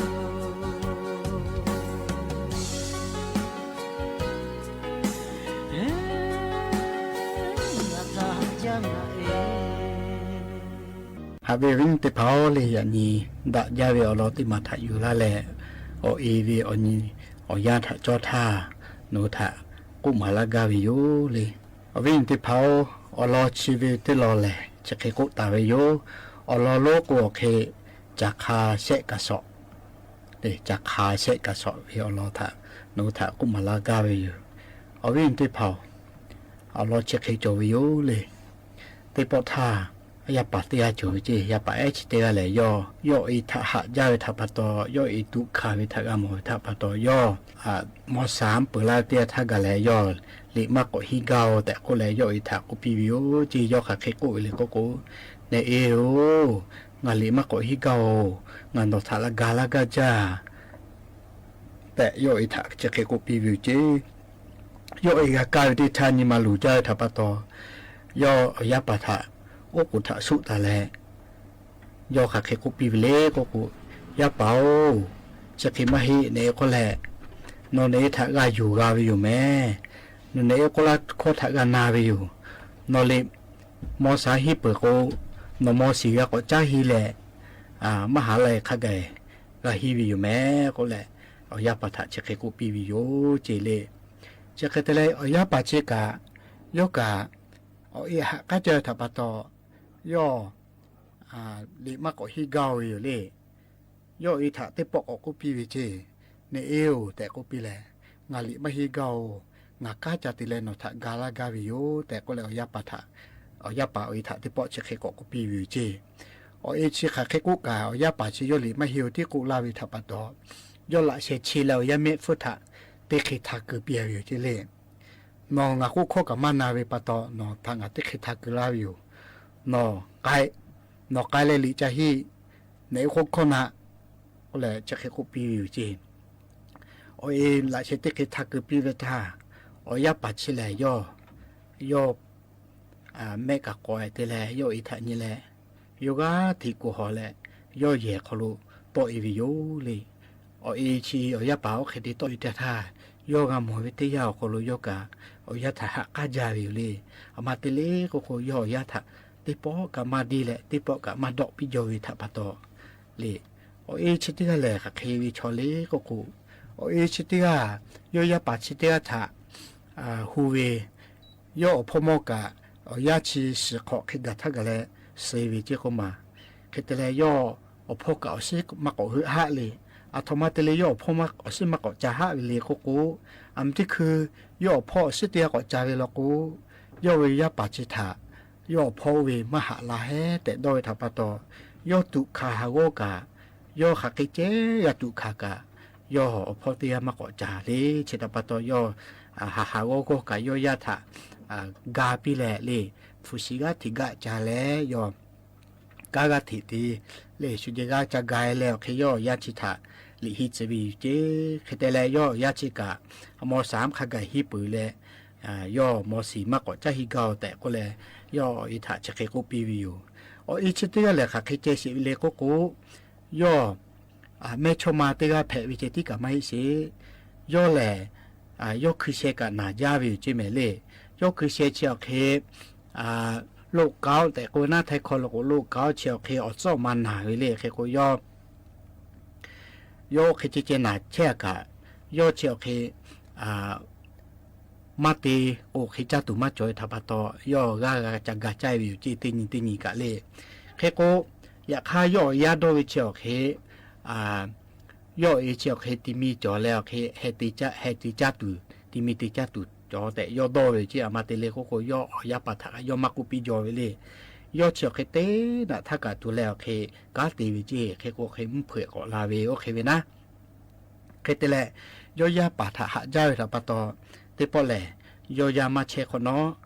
Haꞈ ve awˬ viˉ nyi teˇ hpaˍ-oˬ le, yaꞈ nyi daꞈ jaˇ ve awˬ lawn teˇ maˬ htaꞈ yuˬ laˇ leh, awˬ e ve awˬ nyi awˬ yanˇ htaꞈ cawˇ htaˇ, nawˬ hui htaꞈ k'oˆ maˍ laˇ gaˇ ve yoˬ le. Awˬ viˉ nyi teˇ hpaˍ-oˬ, awˬ lawn chi ve teˇ lawn lehˬ chi hk'e k'oˆ taˍ ve yoˬ. Awˬ lawn lonˉ k'o awˬ hk'e, caˬ hk'a shehˆ kaꞈ shawˍ, caˬ hk'a shehˆ kaꞈ shawˍ ve awˬ lawn htaꞈ nawˬ hui htaꞈ k'oˆ maˍ laˇ gaˇ ve yoˬ. Awˬ viˉ nyi teˇ hpaˍ-oˬ, awˬ lawn chi hk'e cawˬ ve yoˬ le. Teˇ pawˆ htaˇ, yaˇ paˍ teˇ g'aˇ cawˬ ve ceˇ. Yaˇ paˍ ehˉ chi teˇ g'aˇ lehˬ, yawˇ yawˇ e htaꞈ haꞈ jaˇ ve htaꞈ pa taw, yawˇ e tuꞈ hkanˍ ve htaꞈ g'a mawˬ ve htaꞈ pa taw, yawˇ mawˇ shaˍ mvuhˇ peuˬ laˇ ve teˇ g'aˇ htaˇ gaˬ leh, yawˇ liꞈ maˇ k'awꞈ hiˉ gaˇ-oˬ tehꞈ k'oˆ leh, yawˇ e htaꞈ k'oˆ piˇ ve yoˬ ceˇ. Yawˇ hk'aˬ hk'e k'oˆ ve le k'oˆ k'o, Nehˬ e-oˬ, ngaˬ liꞈ maˇ k'awꞈ hiˉ gaˇ-oˬ, ngaˬ nawˬ htaꞈ la ga laˇ gaˇ jaˇ tehꞈ, yawˇ e htaꞈ chi hk'e k'oˆ piˇ ve yoˬ ceˇ. Yawˇ e g'a kaˇ ve teˇ htaˇ nyi ma luˬ jaˇ ve htaꞈ pa taw, yawˇ awˬ yaˇ paˍ htaꞈ oˉ k'oˍ htaꞈ suˆ taˍ leh, yawˇ hk'aˬ hk'e k'oˆ piˇ ve le k'oˆ k'o, Yaˇ paˍ-oˬ, chi hk'e maˇ heˆ. Nehˬ e k'oˆ leh, nawˬ nehˬ e htaꞈ g'a yuˬ g'a ve yoˬ mehˍ. Nawˬ nehˬ e k'oˆ laˇ hkawˇ htaꞈ g'a na ve yoˬ. Nawˬ liꞈ mawˇ shaˍ hiˉ peuˬ k'o, nawˬ mawˇ shiˍ g'a k'awꞈ caˉ hiˉ leh, maˇ ha leh hk'a gaˬ g'a hiˉ ve yoˬ mehˍ k'oˆ leh, awˬ yaˇ paˍ htaꞈ chi hk'e k'oˆ piˇ ve yoˬ ceˇ le. Chi hk'e te leh awˬ yaˇ paˍ chi kaꞈ, yawˇ kaꞈ awˬ e haꞈ k'aˉ jaˇ ve htaꞈ pa taw, yawˇ liꞈ maˇ k'awꞈ hiˉ gaˇ-oˬ ve yoˬ le. Yawˇ e htaꞈ teˇ pawˆ k'awꞈ k'oˆ piˇ ve ceˇ. Nehˬ e-oˬ tehꞈ k'oˆ piˇ leh, Ngaˬ liꞈ maˇ hiˉ gaˇ-oˬ. Ngaˬ kanˉ ca te leh nawˬ htaꞈ ga laˇ gaˇ ve yoˬ tehꞈ k'oˆ leh, awˬ yaˇ paˍ htaꞈ, awˬ yaˇ paˍ awˬ e htaꞈ teˇ pawˆ chi hk'e k'awꞈ k'oˆ piˇ ve yoˬ ceˇ. Awˬ e chi hk'aˬ hk'e k'oˆ kaꞈ, awˬ yaˇ paˍ chi yawˇ liꞈ maˇ hiˉ-oˬ tiˉ k'oˆ laˇ ve htaꞈ pa taw, yawˇ laꞈ sheh chi leh awˬ yaˇ mehˆ hpfuhˇ htaꞈ teˇ hk'e htaꞈ kuˬ piˇ ve yoˬ ceˇ le. Nawˬ ngaˬ k'oˆ hkawˇ kaꞈ maˇ na ve pa taw, nawˬ htaꞈ ngaˬ teˇ hk'e htaꞈ kuˬ laˇ ve yoˬ. Nawˬ k'ai, nawˬ k'ai leh liꞈ ca hiˆ. Nehˬ e k'oˆ hkawˇ na k'oˆ leh chi hk'e k'oˆ piˇ ve yoˬ ceˇ. Awˬ e laꞈ sheh teˇ hk'e htaꞈ kuˬ piˇ ve htaˇ, awˬ yaˇ paˍ chi lehˬ yawˇ, yawˇ mehˆ kaꞈ k'awꞈ-e te leh yawˇ e htaꞈ nyi leh, yawˇ g'aˇ hteꞈ kuˬ hawˬ leh, yawˇ yehˬ hk'aw lo tawˆ-e ve yoˬ le. Awˬ e chi awˬ yaˇ paˍ oˇ hk'e te tawˆ-e teˇ htaˇ, yawˇ g'a mawˬ ve teˇ yanˇ awˬ hk'aw lo yawˇ kaꞈ awˬ yaˇ htaꞈ haꞈ k'aˉ jaˇ ve yoˬ le. A ma te le k'oˆ k'o, yawˇ awˬ yaˇ htaꞈ teˇ pawˆ kaꞈ maˇ deˇ leh teˇ pawˆ kaꞈ maˇ dawˆ piˇ jaw ve htaꞈ pa taw le. Awˬ e chi teˇ g'aˇ lehˬ hk'aˬ hk'e ve chaw le k'oˆ k'o, awˬ e chi teˇ g'aˇ yawˇ yaˇ paˍ chi teˇ g'aˇ htaꞈ hu ve, yawˇ awˬ hpawˇ mawˇ kaꞈ awˬ yaˇ chi shiˍ hk'awꞈ hk'e gaˬ htaˇ gaˬ leh suh ve ceˇ k'oˆ ma. Hk'e te leh yawˇ awˬ hpawˇ kaꞈ awˬ shiˉ maˇ k'awꞈ heuˆ haˆ le. A htoꞈ ma te leh yawˇ awˬ hpawˇ awˬ shiˉ maˇ k'awꞈ ca haˆ ve le k'oˆ k'o, a ma teˇ hkui yawˇ awˬ hpawˇ awˬ shiˉ teˇ g'aˇ k'awꞈ ca ve law k'o, yawˇ ve yaˇ paˍ chi htaꞈ yawˇ awˬ hpawˇ oˇ ve maˇ haꞈ la heˉ tehꞈ dawˇ ve htaꞈ pa taw, yawˇ tuꞈ hkanˍ haˍ g'awˇ kaꞈ, yawˇ hk'aˬ hk'e ceh g'a tuꞈ hkanˍ kaꞈ, yawˇ awˬ hpawˇ teˇ g'aˇ maˇ k'awꞈ ca le. Chi htaꞈ pa taw yawˇ haˍ haˍ g'awˇ g'awˇ kaꞈ yawˇ yaˇ htaꞈ ga piˇ leh le, hpu shi g'aˇ hteꞈ gaˆ ca leh yawˇ kanˉ g'aˇ hteꞈ te le, shu jeh g'aˇ ca ga-e leh awˬ hk'e yawˇ awˬ yaˇ chi htaꞈ liꞈ henˇ tcuh ve yoˬ ceˇ. Hk'e te leh, yawˇ awˬ yanˇ chi kaꞈ mawˇ saˍ mvuhˇ hk'a gaˬ henˇ peuˬ leh, yawˇ mawˇ shiˍ maˇ k'awꞈ caˇ henˇ gaˇ-oˬ tehꞈ k'oˆ leh, yawˇ awˬ e htaꞈ chi hk'e k'oˆ piˇ ve yoˬ. Awˬ e chi teˇ g'aˇ lehˬ, hk'aˬ hk'e ceh sheˍ ve le k'oˆ k'o, yawˇ mehˇchawˇma teˇ g'aˇ hpehꞈ ve ceh tiˉ kaꞈ maˇ heˆ sheˍ. Yawˇ lehˬ, yawˇ hkui sheh kaꞈ naˬ jaˇ ve yoˬ ceˇ mehˍ le. Yawˇ hkui sheh chi awˬ hk'e, loˆ kaoˉ tehꞈ k'oˆ ve naˉ, htaiˇ hkawˇ lo k'o loˆ kaoˉ chi awˬ hk'e awˬ tcuhˉ awˬ ma naˬ ve le. Hk'e k'o, yawˇ yawˇ oˇ hk'e ceh ceh naˬ chehˇ a kaꞈ, yawˇ chi awˬ hk'e maˇ te k'o hk'e caˇ tuˬ maˇ cawˬ ve htaꞈ pa taw, yawˇ g'aˇ g'a ca ga caˇ ve yoˬ ceˇ, teˇ nyi teˇ nyi kaꞈ le. Hk'e k'o, yaꞈ hk'aˇ yawˇ awˬ yaˇ dawˇ ve chi awˬ hk'e, yawˇ awˬ e chi awˬ hk'e ti mi cawˬ leh awˬ hk'e, heh te caˇ tuˬ, ti mi te caˇ tuˬ cawˬ tehꞈ yawˇ dawˇ ve yoˬ ceˇ. A ma te le k'oˆ k'o, yawˇ awˬ yaˇ paˍ htaꞈ kaꞈ yawˇ maˇ k'oˆ piˇ jaw ve le. Yawˇ chi awˬ hk'e teˇ naꞈ htaˇ kaꞈ tu leh awˬ hk'e kanˉ te ve ceˇ. Hk'e k'o, hk'e mvuhˇ hpeuꞈ k'awꞈ la ve oˇ hk'e ve naˉ. Hk'e te leh, yawˇ yaˇ paˍ htaꞈ haꞈ jaˇ ve htaꞈ pa taw, teˇ pawˆ lehˬ, yawˇ yaˇ maˇ chehˇ hk'awꞈ nawˉ,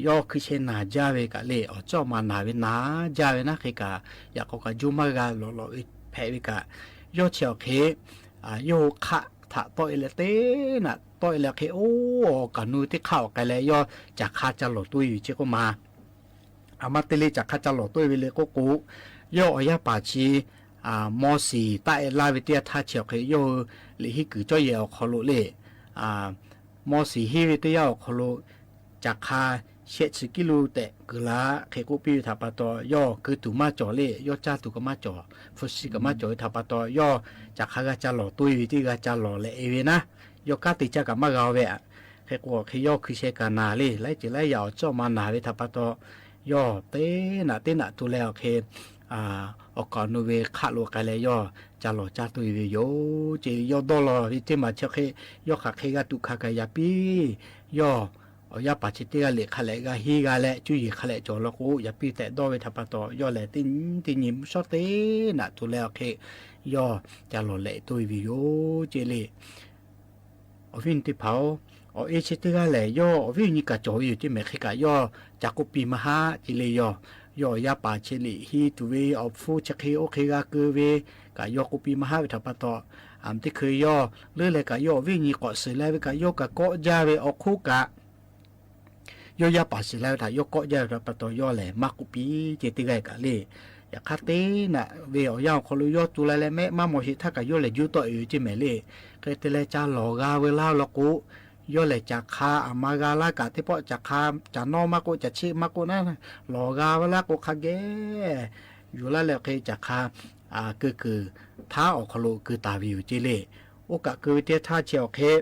yawˇ hkui sheh naˬ jaˇ ve kaꞈ le, awˬ cawˇ awˬ ma naˬ ve naˬ jaˇ ve naˉ hk'e kaꞈ, yaꞈ k'aw kaꞈ juˇ maˇ g'a lawꞈ lawꞈ ve hpehꞈ ve kaꞈ, yawˇ chi awˬ hk'e yawˇ hui hk'aˆ htaꞈ tawˆ e leh teˇ naꞈ tawˆ e leh hk'e, oˇ awˬ kaˍ nu teˇ hk'aˆ awˬ k'ai leh yawˇ caˬ hk'a ca lawˬ toˇ e ve ceˇ k'oˆ ma. A ma te le, caˬ hk'a ca lawˬ toˇ e ve le k'oˆ k'o, yawˇ awˬ yaˇ paˍ chi mawˇ shiˍ taˆ e laˇ ve teˇ yanˇ htaˇ chi awˬ hk'e yawˇ hui liꞈ henˇ kuiˬ cawˇ yehˬ awˬ hk'aw lo le, mawˇ shiˍ henˇ ve teˇ yanˇ awˬ hk'aw lo caˬ hk'a shehˆ chi kiˇ lo tehꞈ kuiˬ la hk'e k'oˆ piˇ ve htaꞈ pa taw, yawˇ keu tuˬ maˇ cawˬ le, yawˇ caˇ tuˬ kaꞈ maˇ cawˬ, hpu shi kaꞈ maˇ cawˬ ve htaꞈ pa taw, yawˇ caˬ hk'a g'a ca lawˬ toˇ e ve teˇ g'a ca lawˬ leh e ve naˉ, yawˇ kanˉ te caˇ kaꞈ maˇ g'a ve. Hk'e k'o, awˬ hk'e yawˇ hkui sheh kaꞈ naˬ le, laiˉ ceuˬ laiˉ yaꞈ awˬ cawˇ awˬ ma naˬ ve htaꞈ pa taw, yawˇ teˇ naꞈ teˇ naꞈ tu leh awˬ hk'e awˬ kaˍ awˬ nu ve hk'aˆ lo k'ai leh yawˇ ca lawˬ caˇ toˇ e ve yoˬ ceˇ. Yawˇ dawˇ law ve teˇ maˬ chi hk'e, yawˇ hk'aˬ hk'e g'a tuꞈ hkanˍ kaꞈ yaꞈ piˇ, yawˇ awˬ yaˇ paˍ chi teˇ g'aˇ liꞈ hk'a lehꞈ g'a henˇ g'a leh cuˇ yiˍ hk'a lehꞈ cawˬ law k'o, yaꞈ piˇ tehꞈ dawˇ ve htaꞈ pa taw, yawˇ lehˬ teˇ nyi teˇ nyi mvuhˇ shawˉ teˇ naꞈ tu leh awˬ hk'e yawˇ ca lawˬ lehꞈ toˇ e ve yoˬ ceˇ le. Awˬ viˉ nyi teˇ hpaˍ-oˬ, awˬ e chi teˇ g'aˇ lehˬ, yawˇ awˬ viˉ awˬ nyi kaꞈ cawˬ ve yoˬ ceˇ mehˍ. Hk'e kaꞈ yawˇ ca k'oˆ piˇ maˇ haˆ ceˇ le. Yawˇ, yawˇ awˬ yaˇ paˍ chi liꞈ henˇ tuˬ ve awˬ hpfuhˇ chi hk'e oˇ hk'e g'a keu ve kaꞈ yawˇ k'oˆ piˇ maˇ haˆ ve htaꞈ pa taw, a ma teˇ hkui yawˇ leuˉ leh kaꞈ yawˇ awˬ viˉ awˬ nyi k'awꞈ shiˍ la ve kaꞈ yawˇ kaꞈ kawˆ jaˇ ve awˬ hk'oˆ kaꞈ, yawˇ yaˇ paˍ shiˍ la ve htaꞈ yawˇ kawˆ jaˇ ve htaꞈ pa taw yawˇ lehˬ maˇ k'oˆ piˇ ceˇ teˇ g'aˇ kaꞈ le. Yaꞈ hk'aˇ teˇ naꞈ ve awˬ yanˇ awˬ hk'aw lo yawˇ tu la leh mehˆ maˇ mawˬ sheˍ htaˇ kaꞈ yawˇ lehˬ juˇ tawˆ e ve ceˇ mehˍ le. Hk'e te leh ca lawˬ g'a ve laˇ law k'o, yawˇ lehˬ caˬ hk'a aˬ ma g'a laˇ kaꞈ teˇ pawˆ caˬ hk'a caˬ nawˇ maˇ k'oˆ caˬ cheˆ maˇ k'oˆ naˉ, lawˬ g'a ve laˇ k'o hk'a geh yuˬ laˇ leh awˬ hk'e caˬ hk'a keu kuiˬ htaˉ awˬ hk'aw lo keu taˍ ve yoˬ ceˇ le. Oˇ kaꞈ keu ve teˇ htaˇ chi awˬ hk'e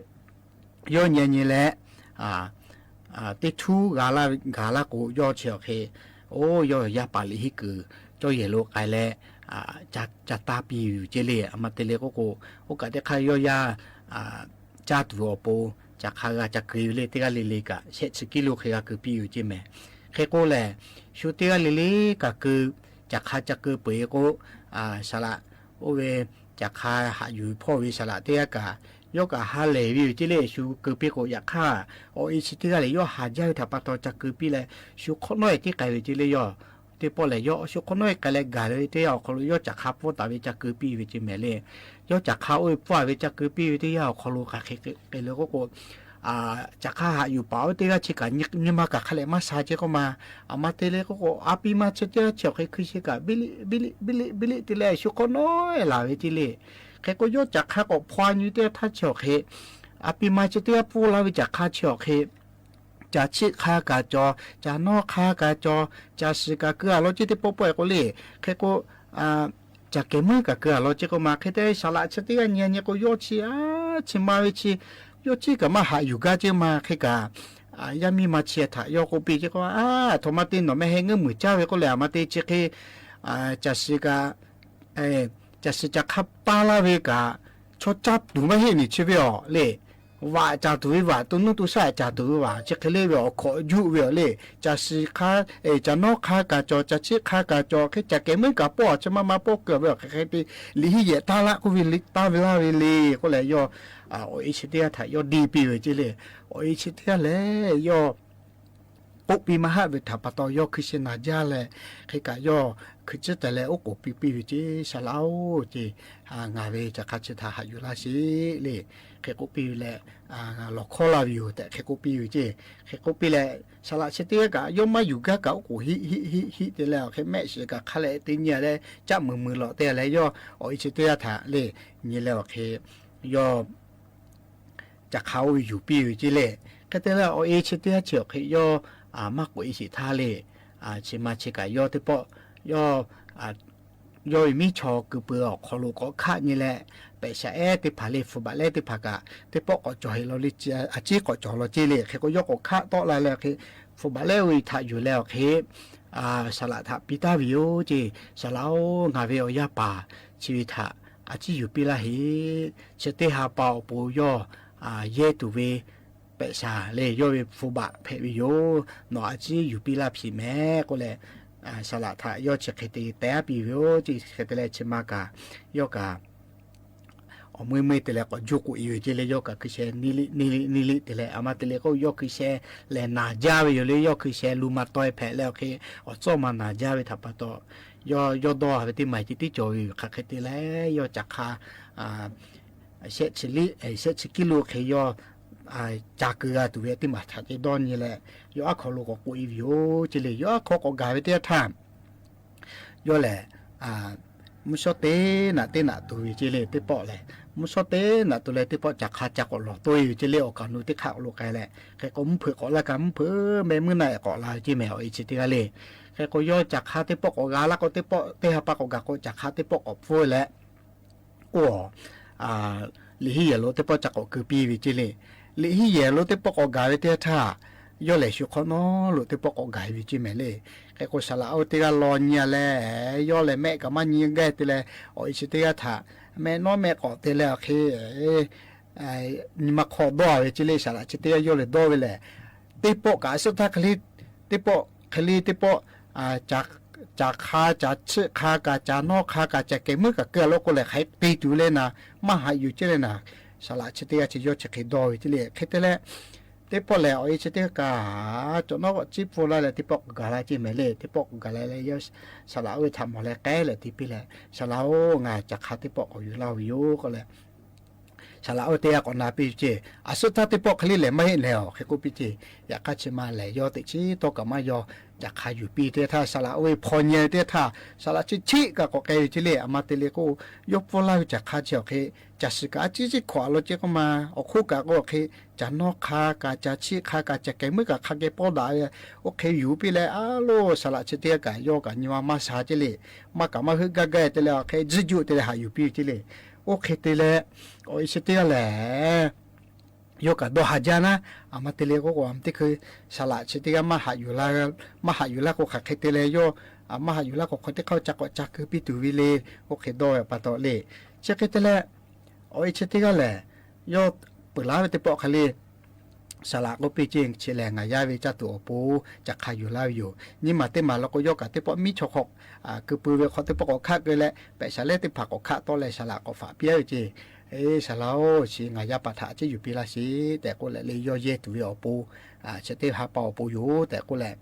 yawˇ nyi nyi leh teˇ htuˉ g'a laˇ k'o, yawˇ chi awˬ hk'e, oˇ yawˇ yaˇ paˍ liꞈ henˇ kuiˬ cawˇ yehˬ lo k'ai leh ca taˇ piˇ ve yoˬ ceˇ le. A ma te le k'oˆ k'o, oˇ kaꞈ teˇ hk'aˇ yawˇ yaˇ caˇ tuˬ awˬ pon caˬ hk'a g'a ca keu ve le, teˇ g'aˇ le le kaꞈ shehˆ chi kiˇ lo hk'e g'a keu piˇ yoˬ ceˇ mehˍ. Hk'e k'o lehˬ, shu teˇ g'aˇ le le kaꞈ keu, caˬ hk'a ca keu peuˬ e k'o, saˍ laꞈ oˇ ve caˬ hk'a haꞈ yuˬ hpawˇ ve saˍ laꞈ teˇ g'aˇ kaꞈ, yawˇ kaꞈ ha lehˬ ve yoˬ ceˇ le. Shu keu piˇ k'o, yaꞈ hk'aˇ awˬ e chi teˇ g'aˇ lehˬ yawˇ haˍ jaˇ ve htaꞈ pa taw ca keu piˇ leh, shu hk'awꞈ nawˉ e tiˉ k'ai ve ceˇ le. Yawˇ teˇ pawˆ lehˬ, yawˇ shu hk'awꞈ nawˉ e k'ai leh gaˬ ve teˇ yanˇ awˬ hk'aw lo yawˇ caˬ hk'a pfuhˇ taˍ ve ca keu piˇ ve ceˇ mehˍ le. Yawˇ caˬ hk'a oˇ ve pfuhˇ a ve ca keu piˇ ve teˇ yanˇ awˬ hk'aw lo hk'aˬ hk'e k'ai le k'oˆ k'o, caˬ hk'a haꞈ yuˬ paˍ oˇ teˇ g'aˇ chi kaꞈ nyi ma kaꞈ hk'a lehꞈ maˇ sha ceˇ k'oˆ ma. A ma te le k'oˆ k'o, a piˇ ma chi teˇ g'aˇ chi awˬ hk'e hkui sheh kaꞈ biˇ liˆ biˇ liˆ biˇ liˆ te leh shu hk'awꞈ nawˉ e laˬ ve ceˇ le. Hk'e k'o, yawˇ caˬ hk'a k'awꞈ hpaw nyi teˇ g'aˇ htaˇ chi awˬ hk'e, a piˇ ma chi teˇ g'aˇ pfuhˇ laˇ ve caˬ hk'a chi awˬ hk'e, caˬ cheˆ hk'a kaꞈ cawˬ, caˬ nawˇ hk'a kaꞈ cawˬ, caˬ shiˍ kaꞈ keu a law ceˇ teˇ pawˆ pawˆ e k'o le. Hk'e k'o, caˬ kehˬ meuˉ kaꞈ keu a law ceˇ k'oˆ ma. Hk'e te saˍ laꞈ chi teˇ g'aˇ nyi nyi k'o, yawˇ chi a chi ma ve chi, yawˇ chi kaꞈ maˇ haꞈ yuˬ gaˇ ceˇ ma. Hk'e kaꞈ, yaˇ miˇ ma chi htaꞈ yawˇ k'oˆ piˇ ceˇ k'o, a htoꞈ ma te nawˬ meh heh ngeuˉ muiˬ caˇ ve k'oˆ lehˬ, a ma te chi hk'e caˬ shiˍ kaꞈ caˬ shiˍ caˬ hk'a paˇ laˇ ve kaꞈ, chaw caˇ tuˬ maˇ heˆ nyi chi ve awˬ le. Vaꞈ caˍ tuˬ ve vaꞈ, to nuˇ to shaˆ caˍ tuˬ ve vaꞈ, chi hk'e le ve awˬ hkawꞈ juˆ ve awˬ le. Caˬ shiˍ hk'a, caˬ nawˇ hk'a kaꞈ cawˬ, caˬ cheˆ hk'a kaꞈ cawˬ, hk'e caˬ kehˬ meuˉ kaꞈ pawˆ a chi maˇ maˇ pawˆ keu ve awˬ hk'e hk'e te liꞈ henˇ yehˬ taˇ laˇ k'oˆ ve, taˇ ve laˇ ve le k'oˆ leh, yawˇ awˬ e chi teˇ g'aˇ htaꞈ yawˇ deˇ piˇ ve ceˇ le. Awˬ e chi teˇ g'aˇ lehˬ, yawˇ k'oˆ piˇ maˇ haˆ ve htaꞈ pa taw, yawˇ hkui sheh naˍ jaˇ leh, hk'e kaꞈ yawˇ hkui tcuhˉ teh leh oˉ k'oˍ piˇ piˇ ve ceˇ, Saˍ laꞈ-oˬ ceˇ, ngaˬ ve caˬ hk'a chi htaꞈ haꞈ yuˬ laˇ sheˍ le, hk'e k'oˆ piˇ ve leh, lawˬ hkawˇ laˇ ve yoˬ tehꞈ hk'e k'oˆ piˇ ve ceˇ. Hk'e k'oˆ piˇ leh, saˍ laꞈ chi teˇ g'aˇ kaꞈ yawˇ maˇ yuˬ gaˇ kaꞈ oˉ k'oˍ hiˆ hiˆ hiˆ hiˆ te leh, awˬ hk'e mehˆ shiˍ kaꞈ hk'a leh teˇ nyi leh caˆ muiˬ muiˬ lawꞈ te leh, yawˇ awˬ e chi teˇ g'aˇ htaꞈ le nyi leh awˬ hk'e yawˇ caˬ hk'a oˇ ve yuˬ piˇ ve ceˇ le. Hk'e te leh awˬ e chi teˇ g'aˇ chi awˬ hk'e yawˇ maˇ k'oꞈ e sheˍ htaˇ le, chi ma chi kaꞈ yawˇ teˇ pawˆ yawˇ yawˇ ve miˉ chaw keu pui awˬ hk'aw lo k'awꞈ hkaˆ nyi leh, pehꞈ shaˍ ehˉ teˇ hpaˍ le, hpu baꞈ leh teˇ hpaˍ kaꞈ teˇ pawˆ k'awꞈ cawˬ heˍ law le, a ciˉ k'awꞈ cawˬ law ceˇ le. Hk'e k'o yawˇ k'awꞈ hkaˆ tawˆ la leh hk'e, hpu baꞈ leh oˇ ve htaꞈ yuˬ leh awˬ hk'e, saˍ laꞈ htaꞈ piˇ taˍ ve yoˬ ceˇ. Saˍ laꞈ-oˬ, ngaˬ ve awˬ yaˇ paˍ chi ve htaꞈ a ciˉ yuˬ piˇ laˇ heˍ. Chi teˇ ha pa awˬ pon yawˇ yehˇ tuˬ ve pehꞈ shaˍ le, yawˇ ve hpu baꞈ hpehꞈ ve yoˬ. Nawˬ a ciˉ yuˬ piˇ laˇ hpiꞈ mehˍ k'oˆ leh, saˍ laꞈ htaꞈ yawˇ chi hk'e te teh aˉ piˇ ve yoˬ ceˇ. Hk'e te leh chi ma kaꞈ yawˇ kaꞈ awˬ meuˇ meuˇ te leh k'awꞈ juˇ k'oꞈ e ve ceˇ le. Yawˇ kaꞈ hkui sheh neˇ liˆ neˇ liˆ neˇ liˆ te leh, a ma te le k'o yawˇ hkui sheh lehˬ naˍ jaˇ ve yoˬ le. Yawˇ hkui sheh lu ma taweh hpehꞈ leh awˬ hk'e, awˬ tcuhˇ ma naˍ jaˇ ve htaꞈ pa taw, yawˇ yawˇ dawˇ ve teˇ maˬ ceh tiˉ cawˬ ve yoˬ. Hk'aˬ hk'e te leh yawˇ caˬ hk'a shehˆ chi liˆ shehˆ chi kiˇ lo hk'e yawˇ ca keu g'a tuˬ ve teˇ maˬ htaꞈ ceh dawˇ nyi leh, yawˇ aˉ hk'aw lo k'awꞈ k'oꞈ e ve yoˬ ceˇ le. Yawˇ aˉ hk'aw k'awꞈ gaˬ ve teˇ yanˇ htaˇ, yawˇ lehˬ mvuhˇ shawˉ teˇ naꞈ teˇ naꞈ tuˬ ve ceˇ le. Teˇ pawˆ lehˬ mvuhˇ shawˉ teˇ naꞈ tuˬ leh teˇ pawˆ caˬ hk'a ca k'awꞈ lawˬ tawˆ e ve ceˇ le. Awˬ kaˍ nu teˇ hk'aˆ lo k'ai leh, hk'e k'o mvuhˇ hpeuꞈ k'awꞈ laˇ kaꞈ mvuhˇ hpeuꞈ meh meuˇ naˆ ehˍ k'awꞈ la ve ceˇ mehˍ, awˬ e chi teˇ g'aˇ le. Hk'e k'o yawˇ caˬ hk'a teˇ pawˆ k'awꞈ g'a laˇ k'o, teˇ pawˆ teˇ ha pa k'awꞈ gaˬ k'o caˬ hk'a teˇ pawˆ k'awꞈ pfuhˇ leh, oˇ, liꞈ hiˉ yehˬ lo teˇ pawˆ ca k'awꞈ keu piˇ ve ceˇ le. Liꞈ hiˉ yehˬ lo teˇ pawˆ k'awꞈ gaˬ ve teˇ yanˇ htaˇ, yawˇ lehˬ shu hk'awꞈ nawˉ lo teˇ pawˆ k'awꞈ gaˬ e ve ceˇ mehˍ le. Hk'e k'o saˍ laꞈ oˇ teˇ g'aˇ law nyi a leh, yawˇ lehˬ mehˆ kaꞈ maˇ nyi gaˇ te leh, awˬ e chi teˇ g'aˇ htaꞈ mehˆ nawˉ mehˆ k'awꞈ te leh awˬ hk'e nyi ma hk'aw dawˇ ve ceˇ le. Saˍ laꞈ chi teˇ g'aˇ yawˇ lehˬ dawˇ ve lehˬ, teˇ pawˆ kaꞈ a suhˉ htaˇ hk'e le, teˇ pawˆ hk'e le teˇ pawˆ caˬ hk'a caˬ chiˆ hk'a kaꞈ caˬ nawˉ hk'a kaꞈ caˬ kehˬ meuˉ kaꞈ keu a lo k'o lehˬ, hk'aˬ hk'e te tuˬ le naˍ, maˇ haꞈ yuˬ ceˇ le naˍ. Saˍ laꞈ chi teˇ g'aˇ chi yawˇ chi hk'e dawˇ ve ceˇ le. Hk'e te leh, teˇ pawˆ lehˬ awˬ e chi teˇ g'aˇ kaꞈ cawˬ nawˉ k'awꞈ ciˉ pfuhˇ laˇ leh teˇ pawˆ k'awꞈ gaˬ la ceˇ mehˍ le. Teˇ pawˆ k'awꞈ gaˬ la leh yawˇ saˍ laꞈ oˇ ve htaꞈ mawˬ leh k'ehˉ leh te piˇ leh, Saˍ laꞈ oˇ, ngaˬ caˬ hk'a teˇ pawˆ k'awꞈ yuˬ laˇ ve yoˬ k'oˆ leh, saˍ laꞈ oˇ teˇ g'aˇ k'awꞈ na piˇ ve ceˇ. A suhˉ htaˇ teˇ pawˆ hk'e le lehˬ maˇ heˆ nehˬ awˬ hk'e k'oˆ piˇ ceˇ. Yaꞈ hk'aˇ chi ma lehˬ yawˇ teꞈ chiˉ tawˇ kaꞈ maˇ yaw, caˬ hk'a yuˬ piˇ teˇ htaˇ saˍ laꞈ oˇ ve hpaw nyi teˇ htaˇ saˍ laꞈ chi chiˆ kaꞈ k'awꞈ k'ai ve ceˇ le. A ma te le k'o, yawˇ pfuhˇ laˇ ve caˬ hk'a chi awˬ hk'e, caˬ shiˍ kaꞈ a ciˉ ciˉ hkawꞈ a lo ceˇ k'oˆ ma, awˬ hk'oˆ kaꞈ k'o awˬ hk'e, caˬ nawˉ hk'a kaꞈ caˬ chiˆ hk'a kaꞈ caˬ kehˬ meuˉ kaꞈ hk'a geh pawˇ daꞈ ve, oˇ hk'e yuˬ piˇ leh a loˬ saˍ laꞈ chi teˇ g'aˇ kaꞈ yawˇ kaꞈ nyi ma maˇ sha ceˇ le. Maˇ kaꞈ maˇ heuˆ gaˇ gaˇ te leh awˬ hk'e tzuhˇ juˆ te leh haꞈ yuˬ piˇ ve ceˇ le. Oˇ hk'e te leh, awˬ e chi teˇ g'aˇ lehˬ yawˇ kaꞈ dawˇ haˍ jaˇ naˉ. A ma te le k'o k'o, a ma teˇ hkui saˍ laꞈ chi teˇ g'aˇ maˇ haꞈ yuˬ laˇ k'o, hk'aˬ hk'e te leh yawˇ maˇ haꞈ yuˬ laˇ k'o, hk'aˬ teˇ hk'aˇ ca k'awꞈ ca keu piˇ tuˬ ve le. Oˇ hk'e dawˇ ve pa taw le. Chi hk'e te leh, awˬ e chi teˇ g'aˇ lehˬ, yawˇ peuˬ laˉ ve teˇ pawˆ hk'e le, saˍ laꞈ k'oˆ piˇ ceˇ, chi lehˬ ngaˬ yaˇ ve caˇ tuˬ awˬ pon caˬ hk'a yuˬ laˇ ve yoˬ. Nyi maˬ teˇ maˬ lo k'o yawˇ kaꞈ teˇ pawˆ miˉ chaw hk'aw keu pui ve hk'aw teˇ pawˆ k'awꞈ hkaˆ keu leh pehꞈ shaˍ lehˉ teˇ hpaˍ k'awꞈ hkaˆ tawˆ leh saˍ laꞈ k'awꞈ faꞈ piˇ a ve ceˇ. Eˬ, saˍ laꞈ oˬ, chi ngaˬ yaˇ pa htaꞈ a ciˉ yuˬ piˇ laˇ sheˍ tehꞈ k'oˆ leh le, yawˇ yehˇ tuˬ ve awˬ pon, chi teˇ ha pa awˬ pon yoˬ tehꞈ k'oˆ leh,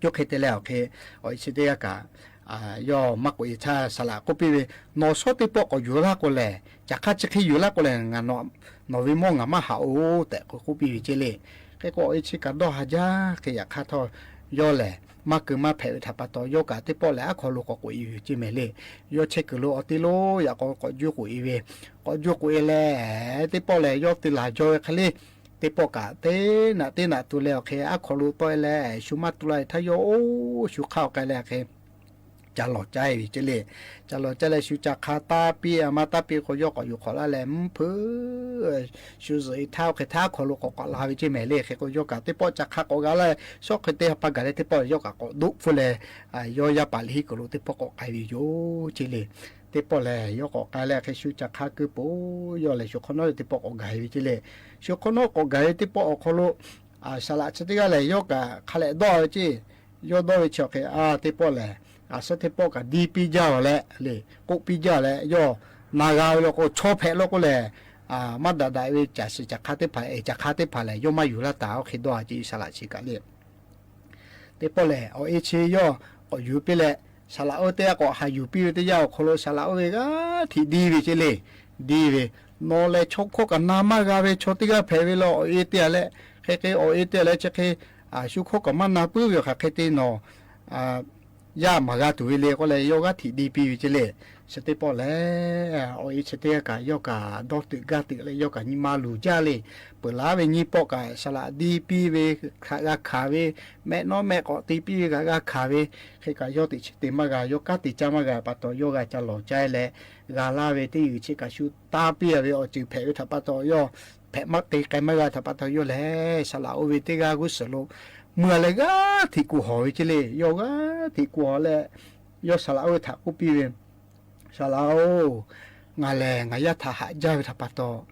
yawˇ hk'e te leh awˬ hk'e, awˬ e chi teˇ g'aˇ kaꞈ yawˇ maˇ k'oꞈ e htaˇ saˍ laꞈ k'oˆ piˇ ve, Nawˬ shawˉ teˇ pawˆ k'awꞈ yuˬ laˇ k'o lehˬ, caˬ hk'a chi hk'e yuˬ laˇ k'o lehˬ, nawˬ ve mawˇ ngaˬ maˇ haꞈ-oˬ tehꞈ k'oˆ piˇ ve ceˇ le. Hk'e k'o awˬ e chi kaꞈ dawˇ haˍ jaˇ hk'e. Yaꞈ hk'aˇ htawˇ, yawˇ lehˬ maˇ keu maˇ hpehꞈ ve htaꞈ pa taw yawˇ kaꞈ teˇ pawˆ lehˬ aˉ hk'aw lo k'awꞈ k'oꞈ e ve ceˇ mehˍ le. Yawˇ chehˇ kuiˬ lo awˬ te lo yaꞈ k'aw k'awꞈ juˇ k'oꞈ e ve, k'awꞈ juˇ k'oꞈ e leh teˇ pawˆ lehˬ yawˇ te laˬ jaw ve hk'e le, teˇ pawˆ kaꞈ teˇ naꞈ teˇ naꞈ tuˬ leh awˬ hk'e aˉ hk'aw lo tawˆ e leh shu maˇ tu la ve htaˇ yawˇ oˇ shu hk'aˇ awˬ k'ai leh hk'e ca lawˬ caˇ e ve ceˇ le. Ca lawˬ caˇ leh shu caˬ hk'a taˇ piˇ a ma taˇ piˇ k'o yawˇ k'awꞈ yuˬ hk'awꞈ laˇ leh mvuhˇ hpeuꞈ shu zuhꞈ e htaˇ oˇ hk'e htaˇ aˉ hk'aw lo k'awꞈ k'awꞈ la ve ceˇ mehˍ le. Hk'e k'o yawˇ kaꞈ teˇ pawˆ caˬ hk'a k'awꞈ g'a leh shawˉ hk'e teˇ ha pa gaˬ leh teˇ pawˆ yawˇ kaꞈ k'awꞈ doˆ hpfuhˇ leh, yawˇ yaˇ paˍ liꞈ hiˉ kuiˬ lo teˇ pawˆ k'awꞈ k'ai ve yoˬ ceˇ le. Teˇ pawˆ lehˬ yawˇ k'awꞈ k'ai leh hk'e shu caˬ hk'a keu po yawˇ lehˬ shu hk'awꞈ nawˉ ve teˇ pawˆ k'awꞈ gaˬ e ve ceˇ le. Shu hk'awꞈ nawˉ k'awꞈ gaˬ ve teˇ pawˆ awˬ hk'aw lo saˍ laꞈ chi teˇ g'aˇ lehˬ yawˇ kaꞈ hk'a leh dawˇ ve ceˇ. Yawˇ dawˇ ve chi awˬ hk'e a teˇ pawˆ lehˬ, a suhˉ teˇ pawˆ kaꞈ diˇ piˇ jaˇ leh le, k'oˆ piˇ jaˇ leh yawˇ na g'a ve lo k'o chaw hpehꞈ lo k'o lehˬ, maˇ daꞈ daꞈ ve caˬ shiˍ caˬ hk'a teˇ hpaˍ eˬ caˬ hk'a teˇ hpaˍ lehˬ yawˇ maˇ yuˬ laˇ taˍ. Oˇ hk'e dawˇ a ceˇ saˍ laꞈ chi kaꞈ le. Teˇ pawˆ lehˬ, awˬ e chi yawˇ k'awꞈ yuˬ piˇ leh, saˍ laꞈ oˇ teˇ g'aˇ k'awꞈ haꞈ yuˬ piˇ ve teˇ yanˇ awˬ hk'aw lo saˍ laꞈ oˇ ve g'aˇ hteꞈ diˇ ve ceˇ le. Diˇ ve, nawˬ lehˬ chaw hkawˇ kaꞈ na maˇ g'a ve chaw teˇ g'aˇ hpehꞈ ve la. Awˬ e teˇ g'aˇ leh, hk'e k'e awˬ e teˇ g'aˇ leh chi hk'e shu hkawˇ kaꞈ maˇ na puiˉ ve awˬ hk'aˬ hk'e te nawˬ yaˇ maˍ g'a tuˬ ve le k'oˆ leh, yawˇ g'aˇ hteꞈ diˇ piˇ ve ceˇ le. Chi teˇ pawˆ lehˬ, awˬ e chi teˇ g'aˇ kaꞈ yawˇ kaꞈ dawˇ tuiꞈ gaˇ tuiꞈ leh yawˇ kaꞈ nyi ma luˬ jaˇ le. Peuˬ laˉ ve nyiˇ pawˆ kaꞈ saˍ laꞈ diˇ piˇ ve htaꞈ g'a hkanˍ ve, mehˆ nawˉ mehˆ k'awꞈ te piˇ ve kaꞈ g'a hkanˍ ve, hk'e kaꞈ yawˇ teꞈ chiˉ te maˇ g'a, yawˇ kanˉ te caˇ maˇ g'a pa taw, yawˇ g'a ca lawˬ caˇ leh, g'a laˇ ve teˇ g'uiˬ chi kaꞈ shu taˇ piˇ ve awˬ ceuˬ hpehꞈ ve htaꞈ pa taw, yawˇ hpehꞈ maˇ te k'ai maˇ g'a htaꞈ pa taw, yawˇ lehˬ saˍ laꞈ oˇ ve teˇ g'aˇ g'uˇ suhˍ lo mui a leh g'aˇ hteꞈ kuˬ hawˬ ve ceˇ le. Yawˇ g'aˇ hteꞈ kuˬ hawˬ leh, yawˇ saˍ laꞈ oˇ ve htaꞈ k'oˆ piˇ ve, Saˍ laꞈ oˬ, ngaˬ lehˬ ngaˬ yaˇ htaꞈ haꞈ jaˇ ve htaꞈ pa taw,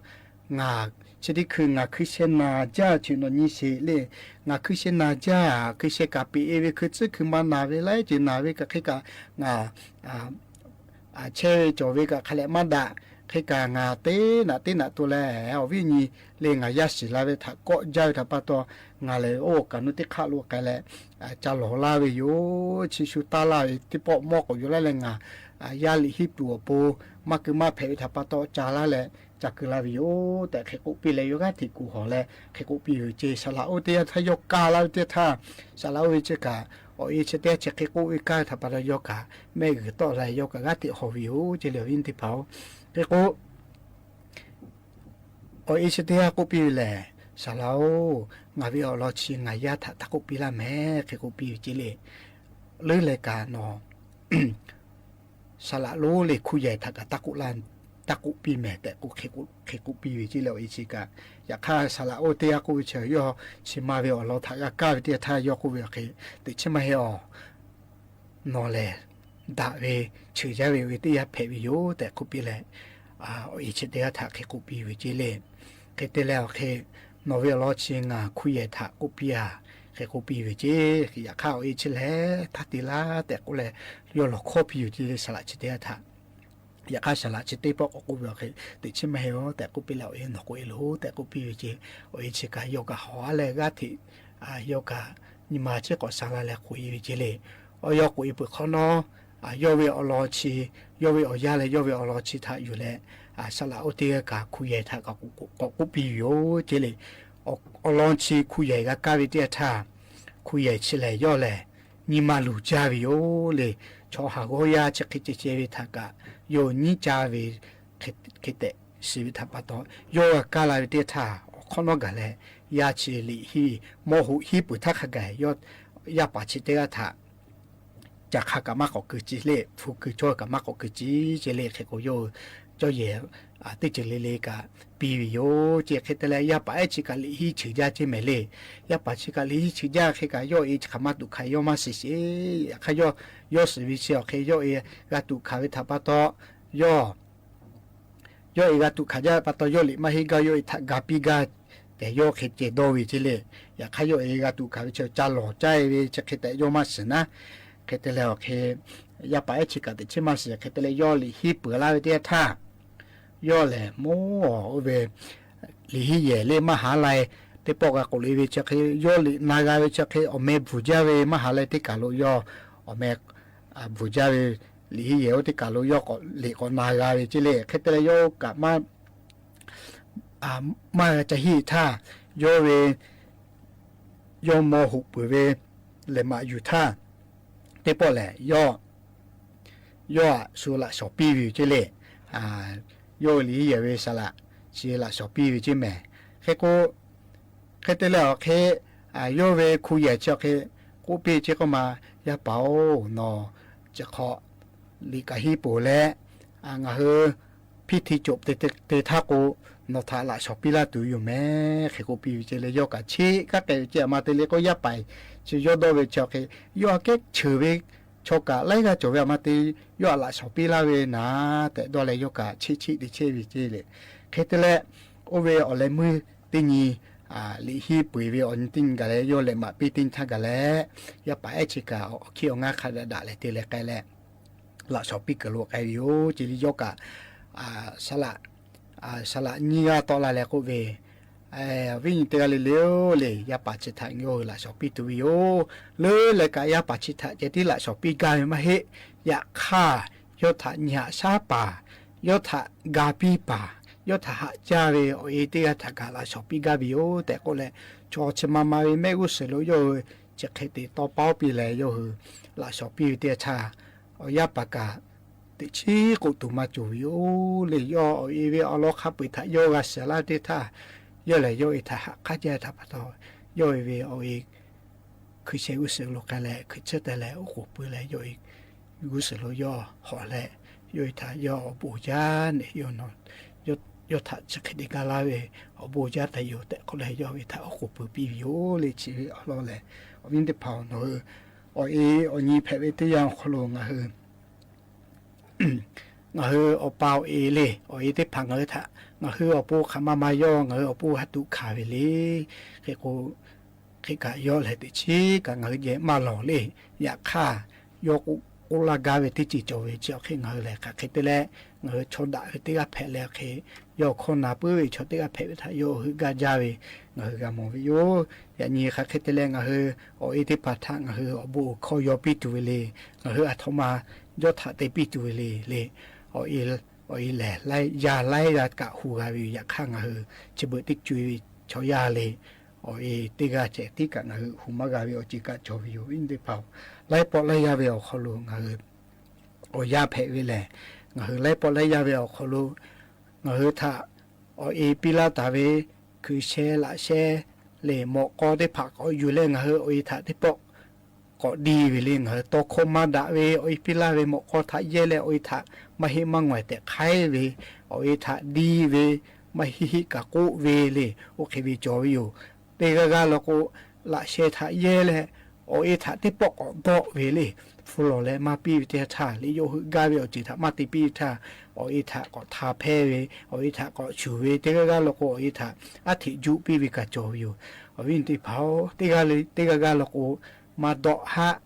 ngaˬ chi teˇ hkui ngaˬ hkui sheh naˬ jaˇ, chi nawˬ nyi sheˍ le. Ngaˬ hkui sheh naˬ jaˇ, hkui sheh kaꞈ peꞈ e ve, hkui tcuhˉ hkui ma naˬ ve, laiˉ ceuˬ naˬ ve kaꞈ hk'e kaꞈ ngaˬ chehˇ ve cawˬ ve kaꞈ hk'a leh maˇ daꞈ. Hk'e kaꞈ ngaˬ teˇ naꞈ teˇ naꞈ to leh awˬ viˉ nyi le ngaˬ yaˇ shiˍ la ve htaꞈ kawˆ jaˇ ve htaꞈ pa taw, ngaˬ lehˬ oˇ kaꞈ nu teˇ hk'aˆ lo k'ai leh ca lawˬ laˇ ve yoˬ. Chi shu taˇ laˇ ve teˇ pawˆ mawˇ k'awꞈ yuˬ laˇ leh ngaˬ yaˇ liꞈ hiˉ peuˬ awˬ pon maˇ keu maˇ hpehꞈ ve htaꞈ pa taw ca laˇ leh ca keu laˇ ve yoˬ tehꞈ hk'e k'oˆ piˇ leh, yawˇ g'aˇ hteꞈ kuˬ hawˬ leh hk'e k'oˆ piˇ ve ceˇ. Saˍ laꞈ oˇ teˇ yanˇ htaˇ yawˇ kaˇ laˇ ve teˇ htaˇ, saˍ laꞈ oˇ ve chi kaꞈ awˬ e chi teˇ yanˇ chi hk'e k'oˆ ve kaˇ ve htaꞈ pa taw yawˇ kaꞈ mehˆ g'uiˬ tawˆ la, yawˇ kaꞈ g'aˇ hteꞈ hawˬ ve yoˬ ceˇ le, awˬ viˉ teˇ hpaˍ-oˬ. Hk'e k'o, awˬ e chi teˇ g'aˇ k'oˆ piˇ ve lehˬ, Saˍ laꞈ oˬ, ngaˬ ve awˬ lawn chi ngaˬ yaˇ htaꞈ taˇ k'oˆ piˇ laˇ mehˍ, hk'e k'oˆ piˇ ve ceˇ le. Leuˉ leh kaꞈ nawˬ saˍ laꞈ lonˉ le hku yehˬ htaꞈ kaꞈ taˇ k'oˆ piˇ mehˍ tehꞈ k'o, hk'e k'oˆ piˇ ve ceˇ le, awˬ e chi kaꞈ. Yaꞈ hk'aˇ saˍ laꞈ oˇ teˇ g'aˇ k'oˆ ve chi, yawˇ chi ma ve awˬ lawn htaꞈ g'a kaˇ ve teˇ yanˇ htaˇ yawˇ k'oˆ ve awˬ hk'e, teꞈ chiˉ maˇ heˆ awˬ. Nawˬ lehˬ daꞈ ve, cheuˬ jaˇ ve awˬ e teˇ yanˇ hpehꞈ ve yoˬ tehꞈ k'oˆ piˇ leh, awˬ e chi teˇ g'aˇ htaꞈ hk'e k'oˆ piˇ ve ceˇ le. Hk'e te leh awˬ hk'e, nawˬ ve awˬ lawn chi ngaˬ hku yehˬ htaꞈ k'oˆ piˇ a, hk'e k'oˆ piˇ ve ceˇ. Yaꞈ hk'aˇ awˬ e chi lehˬ htaˇ te laˇ tehꞈ k'oˆ leh, yawˇ lawˬ hkawˇ piˇ yoˬ ceˇ le, saˍ laꞈ chi teˇ g'aˇ htaꞈ. Yaꞈ hk'aˇ saˍ laꞈ chi teˇ pawˆ k'awꞈ k'oˆ ve awˬ hk'e, teꞈ chiˉ maˇ heˆ oˬ tehꞈ k'oˆ piˇ leh, awˬ e nawˬ k'oꞈ e loˬ tehꞈ k'oˆ piˇ ve ceˇ. Awˬ e chi kaꞈ yawˇ kaꞈ hawˬ a leh g'aˇ hteꞈ, yawˇ kaꞈ nyi ma chiˉ k'awꞈ sha la leh k'oꞈ e ve ceˇ le. Awˬ yawˇ k'oꞈ e peuˬ hk'awꞈ nawˉ, yawˇ ve awˬ lawn chi, yawˇ ve awˬ yaˇ leh yawˇ ve awˬ lawn chi htaꞈ yuˬ leh, saˍ laꞈ oˇ teˇ g'aˇ kaꞈ hku yehˬ htaꞈ k'awꞈ k'oˆ piˇ ve yoˬ ceˇ le. Awˬ lawn chi hku yehˬ g'a kaˇ ve teˇ yanˇ htaˇ, hku yehˬ chi lehˬ yawˇ lehˬ nyi ma luˬ jaˇ ve yoˬ le. Chaw haˍ g'awˇ yaˇ chi hk'e ceh ceh ve htaꞈ kaꞈ yawˇ nyiˉ caˇ ve hk'e tehꞈ shiˍ ve htaꞈ pa taw, yawˇ g'a kaˇ la ve teˇ yanˇ htaˇ awˬ hk'awꞈ nawˉ gaˬ leh, yaˇ chi liꞈ hiˉ mawˇ hoꞈ hiˉ peuˬ htaˇ hk'a gaˬ yawˇ yaˇ paˍ chi teˇ g'aˇ htaꞈ ca hk'a kaꞈ maˇ k'awꞈ keu ce le, hpu keu cawˇ kaꞈ maˇ k'awꞈ keu ce ceˇ le. Hk'e k'o yawˇ cawˇ yehˬ teˇ ceuˬ le le kaꞈ piˇ ve yoˬ ceˇ. Hk'e te leh yaˇ paˍ ehˉ chi kaꞈ liꞈ hiˉ cheuˬ jaˇ ceˇ mehˍ le. Yaˇ paˍ chi kaꞈ liꞈ hiˉ cheuˬ jaˇ hk'e kaꞈ yawˇ e chi hk'aˬ maˇ tuꞈ hkanˍ yawˇ maˇ shiˍ sheˍ. Yaꞈ hk'aˇ yawˇ, yawˇ shiˍ ve chi awˬ hk'e yawˇ e g'a tuꞈ hkanˍ ve htaꞈ pa taw, yawˇ yawˇ e g'a tuꞈ hkanˍ jaˇ ve pa taw yawˇ liꞈ maˇ henˇ gaˇ, yawˇ e htaꞈ ga piˇ gaˇ tehꞈ yawˇ hk'e ceh dawˇ ve ceˇ le. Yaꞈ hk'aˇ yawˇ e g'a tuꞈ hkanˍ ve chi ca lawˬ caˇ e ve chi hk'e tehꞈ yawˇ maˇ shiˍ naˉ. Hk'e te leh awˬ hk'e yaˇ paˍ ehˉ chi kaꞈ teꞈ chiˉ maˇ shiˍ. Hk'e te leh yawˇ liꞈ hiˉ peuˬ laˇ ve teˇ yanˇ htaˇ, yawˇ lehˬ mawˇ oˇ ve liꞈ hiˉ yehˬ le maˇ haˍ lai teˇ pawˆ g'a k'oꞈ le ve chi hk'e, yawˇ liꞈ na g'a ve chi hk'e awˬ meh bvuhˬ jaˇ ve maˇ haˍ lai teˇ kaˬ lo yawˇ awˬ meh bvuhˬ jaˇ ve liꞈ hiˉ yehˬ oˇ teˇ kaˬ lo yawˇ k'awꞈ liꞈ k'awꞈ na g'a ve ceˇ le. Hk'e te leh yawˇ kaꞈ maˇ maˇ g'a ca hiˉ htaˇ, yawˇ ve yawˇ mawˇ hoꞈ peuˬ ve lehˬ maꞈ yuˬ htaˇ, teˇ pawˆ lehˬ yawˇ yawˇ aꞈ shu laꞈ shawˍ piˇ ve yoˬ ceˇ le. Yawˇ liꞈ hiˉ yehˬ ve saˍ laꞈ chi laꞈ shawˍ piˇ ve ceˇ mehˍ. Hk'e k'o, hk'e te leh awˬ hk'e yawˇ ve hku yehˬ chi awˬ hk'e k'oˆ piˇ ceˇ k'oˆ ma, Yaˇ paˍ-oˬ, nawˬ chi hk'awꞈ liꞈ kaꞈ hiˉ peuˬ leh, ngaˬ hui hpiˇ hti cawˬ te htaˇ k'o, nawˬ htaꞈ laꞈ shawˍ piˇ laˇ tuˬ yoˬ mehˍ, hk'e k'oˆ piˇ ve ceˇ le. Yawˇ kaꞈ cheˇ kaˉ k'ai ve ceˇ, aˬ ma te le k'o yaˇ paˍ chi yawˇ dawˇ ve chi awˬ hk'e, yawˇ aꞈ kehˉ cheuˬ ve chaw kaꞈ laiˉ g'aˇ cawˬ ve aˬ ma te, yawˇ aꞈ laꞈ shawˍ piˇ laˇ ve naˍ tehꞈ dawˇ leh yawˇ kaꞈ cheˇ cheˇ te chehˇ ve ceˇ le. Hk'e te leh, oˇ ve awˬ leh meuˇ teˇ nyi liꞈ hiˉ peu eˬ ve awˬ nyi teˇ nyi gaˬ leh yawˇ lehˬ maꞈ piˇ teˇ nyi htaˇ gaˬ leh, yaˇ paˍ ehˉ chi kaꞈ awˬ hkiˇ awˬ ngaˇ hk'a daꞈ daꞈ leh te leh k'ai leh, laꞈ shawˍ piˇ kuiˬ lo k'ai ve yoˬ ceˇ le. Yawˇ kaꞈ saˍ laꞈ, saˍ laꞈ nyiˇ g'aˇ tawˆ la leh k'oˆ ve, Awˬ viˉ nyi teˇ g'aˇ le le-oˬ le, yaˇ paˍ chi htaꞈ yawˇ hui laꞈ shawnˍ piˇ tuˬ ve yoˬ. Leuˉ leh kaꞈ yaˇ paˍ chi htaꞈ ceh tiˉ laꞈ shawnˍ piˇ gaˇ ve maˇ heˆ. Yaꞈ hk'aˇ, yawˇ htaꞈ nyi haꞈ shaˉ paˍ, yawˇ htaꞈ ga piˇ paˍ, yawˇ htaꞈ haꞈ jaˇ ve awˬ e teˇ g'aˇ htaꞈ kaꞈ laꞈ shawnˍ piˇ gaˇ ve yoˬ tehꞈ k'oˆ leh, chaw chi ma ma ve mehˆ g'uˇ suhˍ lo yawˇ hui chi hk'e te tawˇ paˉ piˇ leh yawˇ hui laꞈ shawnˍ piˇ ve teˇ g'aˇ htaˇ, awˬ yaˇ paˍ kaꞈ teꞈ chiˉ k'oˆ tuˬ maˇ cawˬ ve yoˬ le. Yawˇ awˬ e ve awˬ lawn hk'a peu-eˬ htaꞈ yawˇ g'a shiˍ laˇ ve teˇ htaˇ, yawˇ lehˬ yawˇ e htaꞈ haꞈ k'aˉ jaˇ htaꞈ pa taw, yawˇ e ve awˬ e hkui sheh g'uˇ suhˍ lo k'ai leh hkui tsuhˇ teh leh oˉ k'oˍ pui leh yawˇ e g'uˇ suhˍ lo yawˇ hawꞈ leh, yawˇ e htaꞈ yawˇ awˬ bon jaˇ nehˬ, yawˇ htaꞈ chi hk'e te gaˇ laˇ ve awˬ bon jaˇ taˍ yoˬ tehꞈ k'oˆ leh yawˇ ve htaꞈ oˉ k'oˍ pui piˇ ve yoˬ le. Chi ve awˬ lawn lehˬ, awˬ viˉ teˇ hpaˍ-oˬ, nawˬ hui awˬ e awˬ nyi hpehꞈ ve teˇ yanˇ awˬ hk'aw lo ngaˬ hui ngaˬ hui awˬ pa awˬ e le, awˬ e teˇ hpaˍ ngaˬ hui htaꞈ ngaˬ hui awˬ pon hk'aˬ ma ma yawˇ ngaˬ hui awˬ pon ha tuꞈ hkanˍ ve le. Hk'e k'o, hk'e kaꞈ yawˇ lehˬ teꞈ chiˉ kaꞈ ngaˬ hui geh maˇ lawˬ le. Yaꞈ hk'aˇ, yawˇ k'oˆ laˇ gaˇ ve teˇ ceuˬ cawˬ ve chi awˬ hk'e ngaˬ hui lehˬ hk'aˬ hk'e te leh, ngaˬ hui chaw daꞈ ve teˇ g'aˇ hpehꞈ leh awˬ hk'e, yawˇ hkawˇ na puiˉ ve chaw teˇ g'aˇ hpehꞈ ve htaꞈ yawˇ heuˆ gaˇ jaˇ ve ngaˬ hui g'a mawˬ ve yoˬ. Yaꞈ nyi hk'aˬ hk'e te leh ngaˬ hui awˬ e teˇ hpaˍ htaꞈ ngaˬ hui awˬ bon awˬ hkawˇ yaw piˇ tuˬ ve le. Ngaˬ hui aˬ htoꞈ ma yawˇ htaꞈ te piˇ tuˬ ve le le. Awˬ e lehˬ laiˉ yaˇ laiˉ yaˇ kaꞈ hu g'a ve yoˬ. Yaꞈ hk'aˇ ngaˬ hui chi beuꞈ teˇ co e ve chaw yaˇ le, awˬ e teˇ g'aˇ ceh tiˉ kaꞈ ngaˬ hui hu maˇ g'a ve awˬ ceuˬ kaꞈ cawˬ ve yoˬ. Viˉ teˇ hpaˍ-oˬ, laiˉ pawˆ laiˉ yaˇ ve awˬ hk'aw lo ngaˬ hui awˬ yanˇ hpehꞈ ve lehˬ, ngaˬ hui laiˉ pawˆ laiˉ yaˇ ve awˬ hk'aw lo ngaˬ hui htaꞈ awˬ e piˇ laˇ taˍ ve hkui sheh laꞈ sheh le mawꞈ k'aw teˇ hpaˍ k'awꞈ yuˬ leh ngaˬ hui awˬ e htaꞈ teˇ pawˆ k'awꞈ diˇ ve le. Ngaˬ hui tawˇ hkawˇ maˇ daꞈ ve awˬ e piˇ laˇ ve mawꞈ k'aw htaꞈ yehˇ leh awˬ e htaꞈ maˇ heˆ maˇ ngawˬ-e tehꞈ hk'aiˉ ve, awˬ e htaꞈ diˇ ve, maˇ heˆ heˆ kaꞈ k'oˆ ve le, oˇ hk'e ve cawˬ ve yoˬ. Teˇ g'aˇ g'aˇ law k'o, laꞈ sheh htaꞈ yehˇ leh awˬ e htaꞈ teˇ pawˆ k'awꞈ dawˆ ve le. Hpu lawˬ leh maˇ piˇ ve teˇ htaˇ le, yawˇ heuˆ gaˇ ve awˬ ceuˬ htaꞈ maˇ te piˇ ve htaˇ, awˬ e htaꞈ k'awꞈ hta hpehˇ ve, awˬ e htaꞈ k'awꞈ shuˍ ve, teˇ g'aˇ g'aˇ law k'o awˬ e htaꞈ aˉ hteꞈ juˆ piˇ ve kaꞈ cawˬ ve yoˬ. Awˬ viˉ teˇ hpaˍ-oˬ, teˇ g'aˇ le teˇ g'aˇ g'aˇ law k'o, maˇ dawˆ haˆ,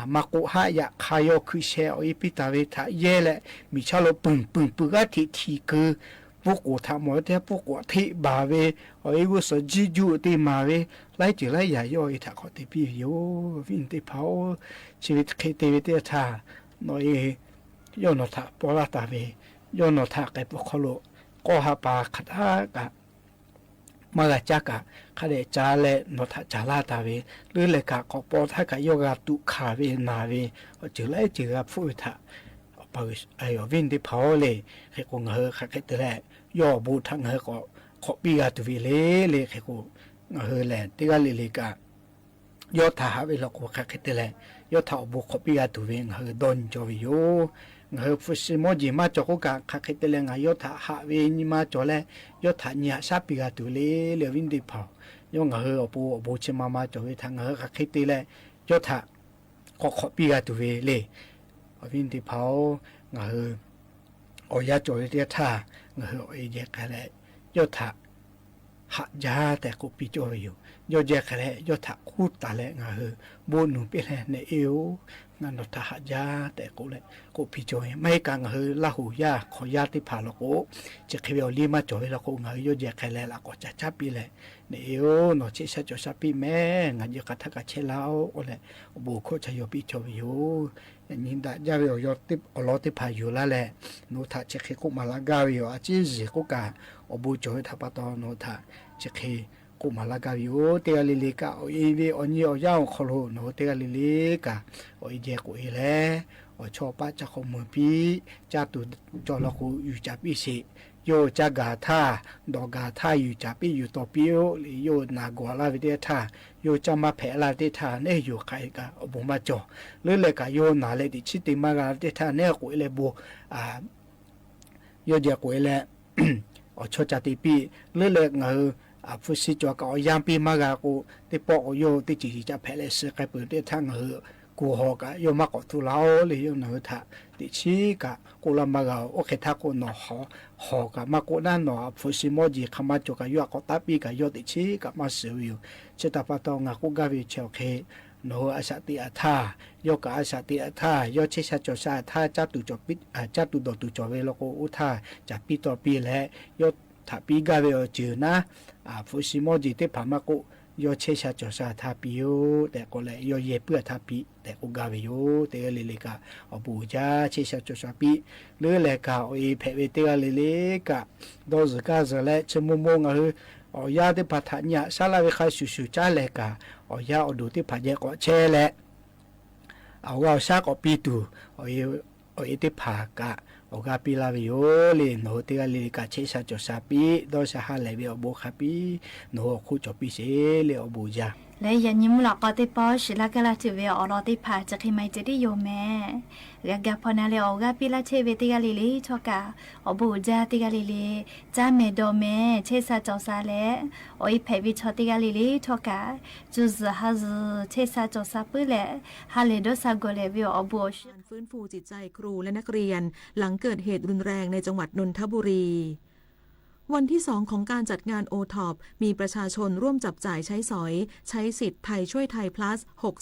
maˇ k'oˆ haˆ. Yaꞈ hk'aˇ yawˇ hkui sheh awˬ e piˇ taˍ ve htaꞈ yehˇ leh miˬ chaˇ lo peuˬ peuˬ peuˬ g'aˇ hteꞈ htiˍ keu, puˇ k'oˍ htaꞈ mawˬ ve teˇ htaˇ puˇ k'oˍ hteˆ baˬ ve, awˬ e g'uˇ suhˍ jiˇ juˆ te maˍ ve, laiˉ ceuˬ laiˉ yaꞈ yawˇ awˬ e htaꞈ k'awꞈ te piˇ ve yoˬ. Viˉ teˇ hpaˍ-oˬ, chi ve hk'e te ve teˇ htaˇ, nawˬ e yawˇ nawˬ htaꞈ paw laˇ taˍ ve, yawˇ nawˬ htaꞈ k'ai peuˬ hk'aw lo k'awˇ ha pa hk'aˬ htaˇ kaꞈ maˇ g'a caˇ kaꞈ, hk'a dehꞈ ca leh nawˬ htaꞈ caˍ laˇ taˍ ve, leuˉ leh kaꞈ k'awꞈ paw htaˇ kaꞈ yawˇ g'a tuꞈ hkanˍ ve naˬ ve, awˬ ceuˬ laiˉ ceuˬ g'a hpfuhˆ ve htaꞈ, awˬ viˉ teˇ hpaˍ-oˬ le. Hk'e k'o ngaˬ hui hk'aˬ hk'e te leh yawˇ awˬ bon htaꞈ ngaˬ hui k'awꞈ hk'awꞈ piˇ g'a tuˬ ve le le. Hk'e k'o ngaˬ hui lehˬ teˇ g'aˇ le le kaꞈ yawˇ htaꞈ haꞈ ve law k'o hk'aˬ hk'e te leh yawˇ htaꞈ awˬ bon hk'awꞈ piˇ g'a tuˬ ve ngaˬ hui dawˇ nyi cawˬ ve yoˬ. Ngaˬ hui hpu shi mawˇ jeˬ maˇ cawˬ k'oˆ kaꞈ, hk'aˬ hk'e te leh ngaˬ yawˇ htaꞈ haꞈ ve nyi ma cawˬ leh, yawˇ htaꞈ nyi haꞈ shaˉ piˇ g'a tuˬ le le. Awˬ viˉ teˇ hpaˍ-oˬ, yawˇ ngaˬ hui awˬ pon awˬ bon chi ma ma cawˬ ve htaꞈ ngaˬ hui hk'aˬ hk'e te leh yawˇ htaꞈ k'awꞈ hk'awꞈ piˇ g'a tuˬ ve le. Awˬ viˉ teˇ hpaˍ-oˬ, ngaˬ hui awˬ yanˇ cawˬ ve teˇ htaˇ ngaˬ hui awˬ e jeh k'ai leh yawˇ htaꞈ haꞈ jaˇ tehꞈ k'oˆ piˇ cawˇ ve yoˬ. Yawˇ jeh hk'e leh yawˇ htaꞈ k'oˆ taˍ leh ngaˬ hui bon nuˬ piˇ leh, Nehˬ e-oˬ, ngaˬ nawˬ htaꞈ haꞈ jaˇ tehꞈ k'oˆ leh k'oˆ piˇ cawˇ ve. Maˇ heˆ kaꞈ ngaˬ hui Laˇ huˍ yaˇ hk'awꞈ yaˇ teˇ hpaˍ law k'o, chi hk'e ve awˬ liˇ maˇ cawˬ ve law k'o, ngaˬ hui yawˇ jeh k'ai leh laꞈ k'awꞈ ca caˉ piˇ leh, Nehˬ e-oˬ, nawˬ chehˇ shaˉ cawˬ shaˉ piˇ mehˍ. Ngaˬ jeh k'a htaˇ kaꞈ chehˇ laˇ-oˆ k'oˆ leh, awˬ bon hkawˇ ca yaw piˇ cawˇ ve yoˬ. Yaꞈ nyi daꞈ jaˇ ve awˬ lawn teˇ hpaˍ yuˬ laˇ leh, nawˬ hui htaꞈ chi hk'e k'oˆ maˍ laˇ gaˇ ve yoˬ. A ciˉ yeˬ k'oˆ kaꞈ, awˬ bon cawˬ ve htaꞈ pa taw nawˬ hui htaꞈ chi hk'e k'oˆ maˍ laˇ gaˇ ve yoˬ. Teˇ g'aˇ le le kaꞈ awˬ e ve awˬ nyi awˬ yanˇ awˬ hk'aw lo nawˬ hui teˇ g'aˇ le le kaꞈ awˬ e jeh k'oꞈ e leh, awˬ chawˇ paˆ caˇ hk'awꞈ mui piˇ, caˇ tuˬ cawˬ law k'o yuˬ caˍ piˇ sheˍ. Yawˇ caˇ gaˬ htaˇ, dawˬ gaˬ htaˇ yuˬ caˍ piˇ yuˬ taw piˇ-oˆ le. Yawˇ naˬ gawˬ laˇ ve teˇ htaˇ, yawˇ caˇ maˇ hpehꞈ laˇ ve teˇ htaˇ, neˉ yuˬ hk'aˬ hk'e kaꞈ awˬ bon maˇ cawˬ. Leuˉ leh kaꞈ yawˇ naˬ leh teꞈ chiˉ te maˇ g'a teˇ htaˇ, neˉ k'oꞈ e leh bon yawˇ jeh k'oꞈ e leh awˬ chawˇ ca te piˇ. Leuˉ leh ngaˬ hui hpu shi cawˬ kaꞈ awˬ yanˇ piˇ maˇ g'a k'o, teˇ pawˆ k'o yawˇ teˇ ceuˬ yiˍ ca hpehꞈ leh suh k'ai peuˬ teˇ htaˇ ngaˬ hui kuˬ hawˬ kaꞈ yawˇ maˇ k'awꞈ tu laˇ-oˆ le. Yawˇ ngaˬ hui htaꞈ teꞈ chiˉ kaꞈ k'oˆ laˇ maˇ g'a-oˬ. Oˇ hk'e htaˇ k'o nawˬ hawˬ kaꞈ maˇ k'oˆ naˉ, nawˬ hpu shi mawˇ jeˬ hk'a maˇ cawˬ kaꞈ yawˇ htaꞈ k'awꞈ taˆ piˇ kaꞈ yawˇ teꞈ chiˉ kaꞈ maˇ suhˍ ve yoˬ. Chi htaꞈ pa taw ngaˬ k'oˆ gaˇ ve chi awˬ hk'e, nawˬ hui a shaꞈ teꞈ a htaˇ, yawˇ kaꞈ a shaꞈ teꞈ a htaˇ, yawˇ chehˇ sha cawˬ sha a htaˇ, caˇ tuˬ dawˬ tuˬ cawˬ ve law k'o, oˇ htaˇ caˍ piˇ taw piˇ leh, yawˇ htaꞈ piˇ gaˇ ve awˬ ceuˬ naˉ, hpu shi mawˇ jeˬ teˇ hpaˍ maˇ k'oˆ, yawˇ chehˇ sha cawˬ sha htaˇ piˇ-oˆ tehꞈ k'oˆ leh, yawˇ yehˬ puiˉ htaˇ piˇ tehꞈ k'oˆ gaˇ ve yoˬ. Teˇ g'aˇ le le kaꞈ awˬ bon uiˍ jaˇ, chehˇ sha cawˬ sha piˇ. Leuˉ lehˬ kaꞈ awˬ e hpehꞈ ve teˇ g'aˇ le le kaꞈ dawˇ zuhˬ kaˇ zuhˬ leh chi maw maw ngaˬ hui awˬ yanˇ teˇ hpaˍ htaꞈ nyi haꞈ shaˉ laˇ ve hk'a shuˍ shuˍ caˉ lehˬ kaꞈ, awˬ yanˇ awˬ duˬ teˇ hpaˍ geh k'awꞈ chehˇ leh, awˬ g'aˇ awˬ shaˉ k'awꞈ piˇ tuˬ, awˬ e teˇ hpaˍ kaꞈ awˬ g'aˇ piˇ laˇ ve yoˬ le. Nawˬ hui teˇ g'aˇ le le kaꞈ chehˇ sha cawˬ sha piˇ, dawˇ sha ha lehˬ ve awˬ bon hk'a piˇ, nawˬ hui awˬ hk'oˆ cawˬ piˇ sheˍ le, awˬ bon uiˍ jaˇ. Leh yaꞈ nyi mvuhˇ lawꞈ k'aw teˇ pawˆ shiˍ laˇ kaˇ laˇ tuˬ ve awˬ lawn teˇ hpaˍ chi hk'e maˇ heˆ ceh tiˉ yoˬ mehˍ. G'a ga hpaw na leh awˬ g'aˇ piˇ laˇ chehˇ ve teˇ g'aˇ le le htawˇ kaꞈ, awˬ bon uiˍ jaˇ. Teˇ g'aˇ le le caˇ mehˍ dawˬ mehˍ chehˇ sha cawˬ sha leh, awˬ e hpehꞈ ve chaw teˇ g'aˇ le le htawˇ kaꞈ, cuˇ zuhˬ ha zuhˬ chehˇ sha cawˬ sha puiˉ leh, ha lehˬ dawˇ sha gawˬ lehˬ ve awˬ bon awˬ shiˍ การฟื้นฟูจิตใจครูและนักเรียนหลังเกิดเหตุรุนแรงในจังหวัดนนทบุรี วันที่สองของการจัดงาน โอทอป มีประชาชนร่วมจับจ่ายใช้สอย ใช้สิทธิ์ไทยช่วยไทย พลัส หก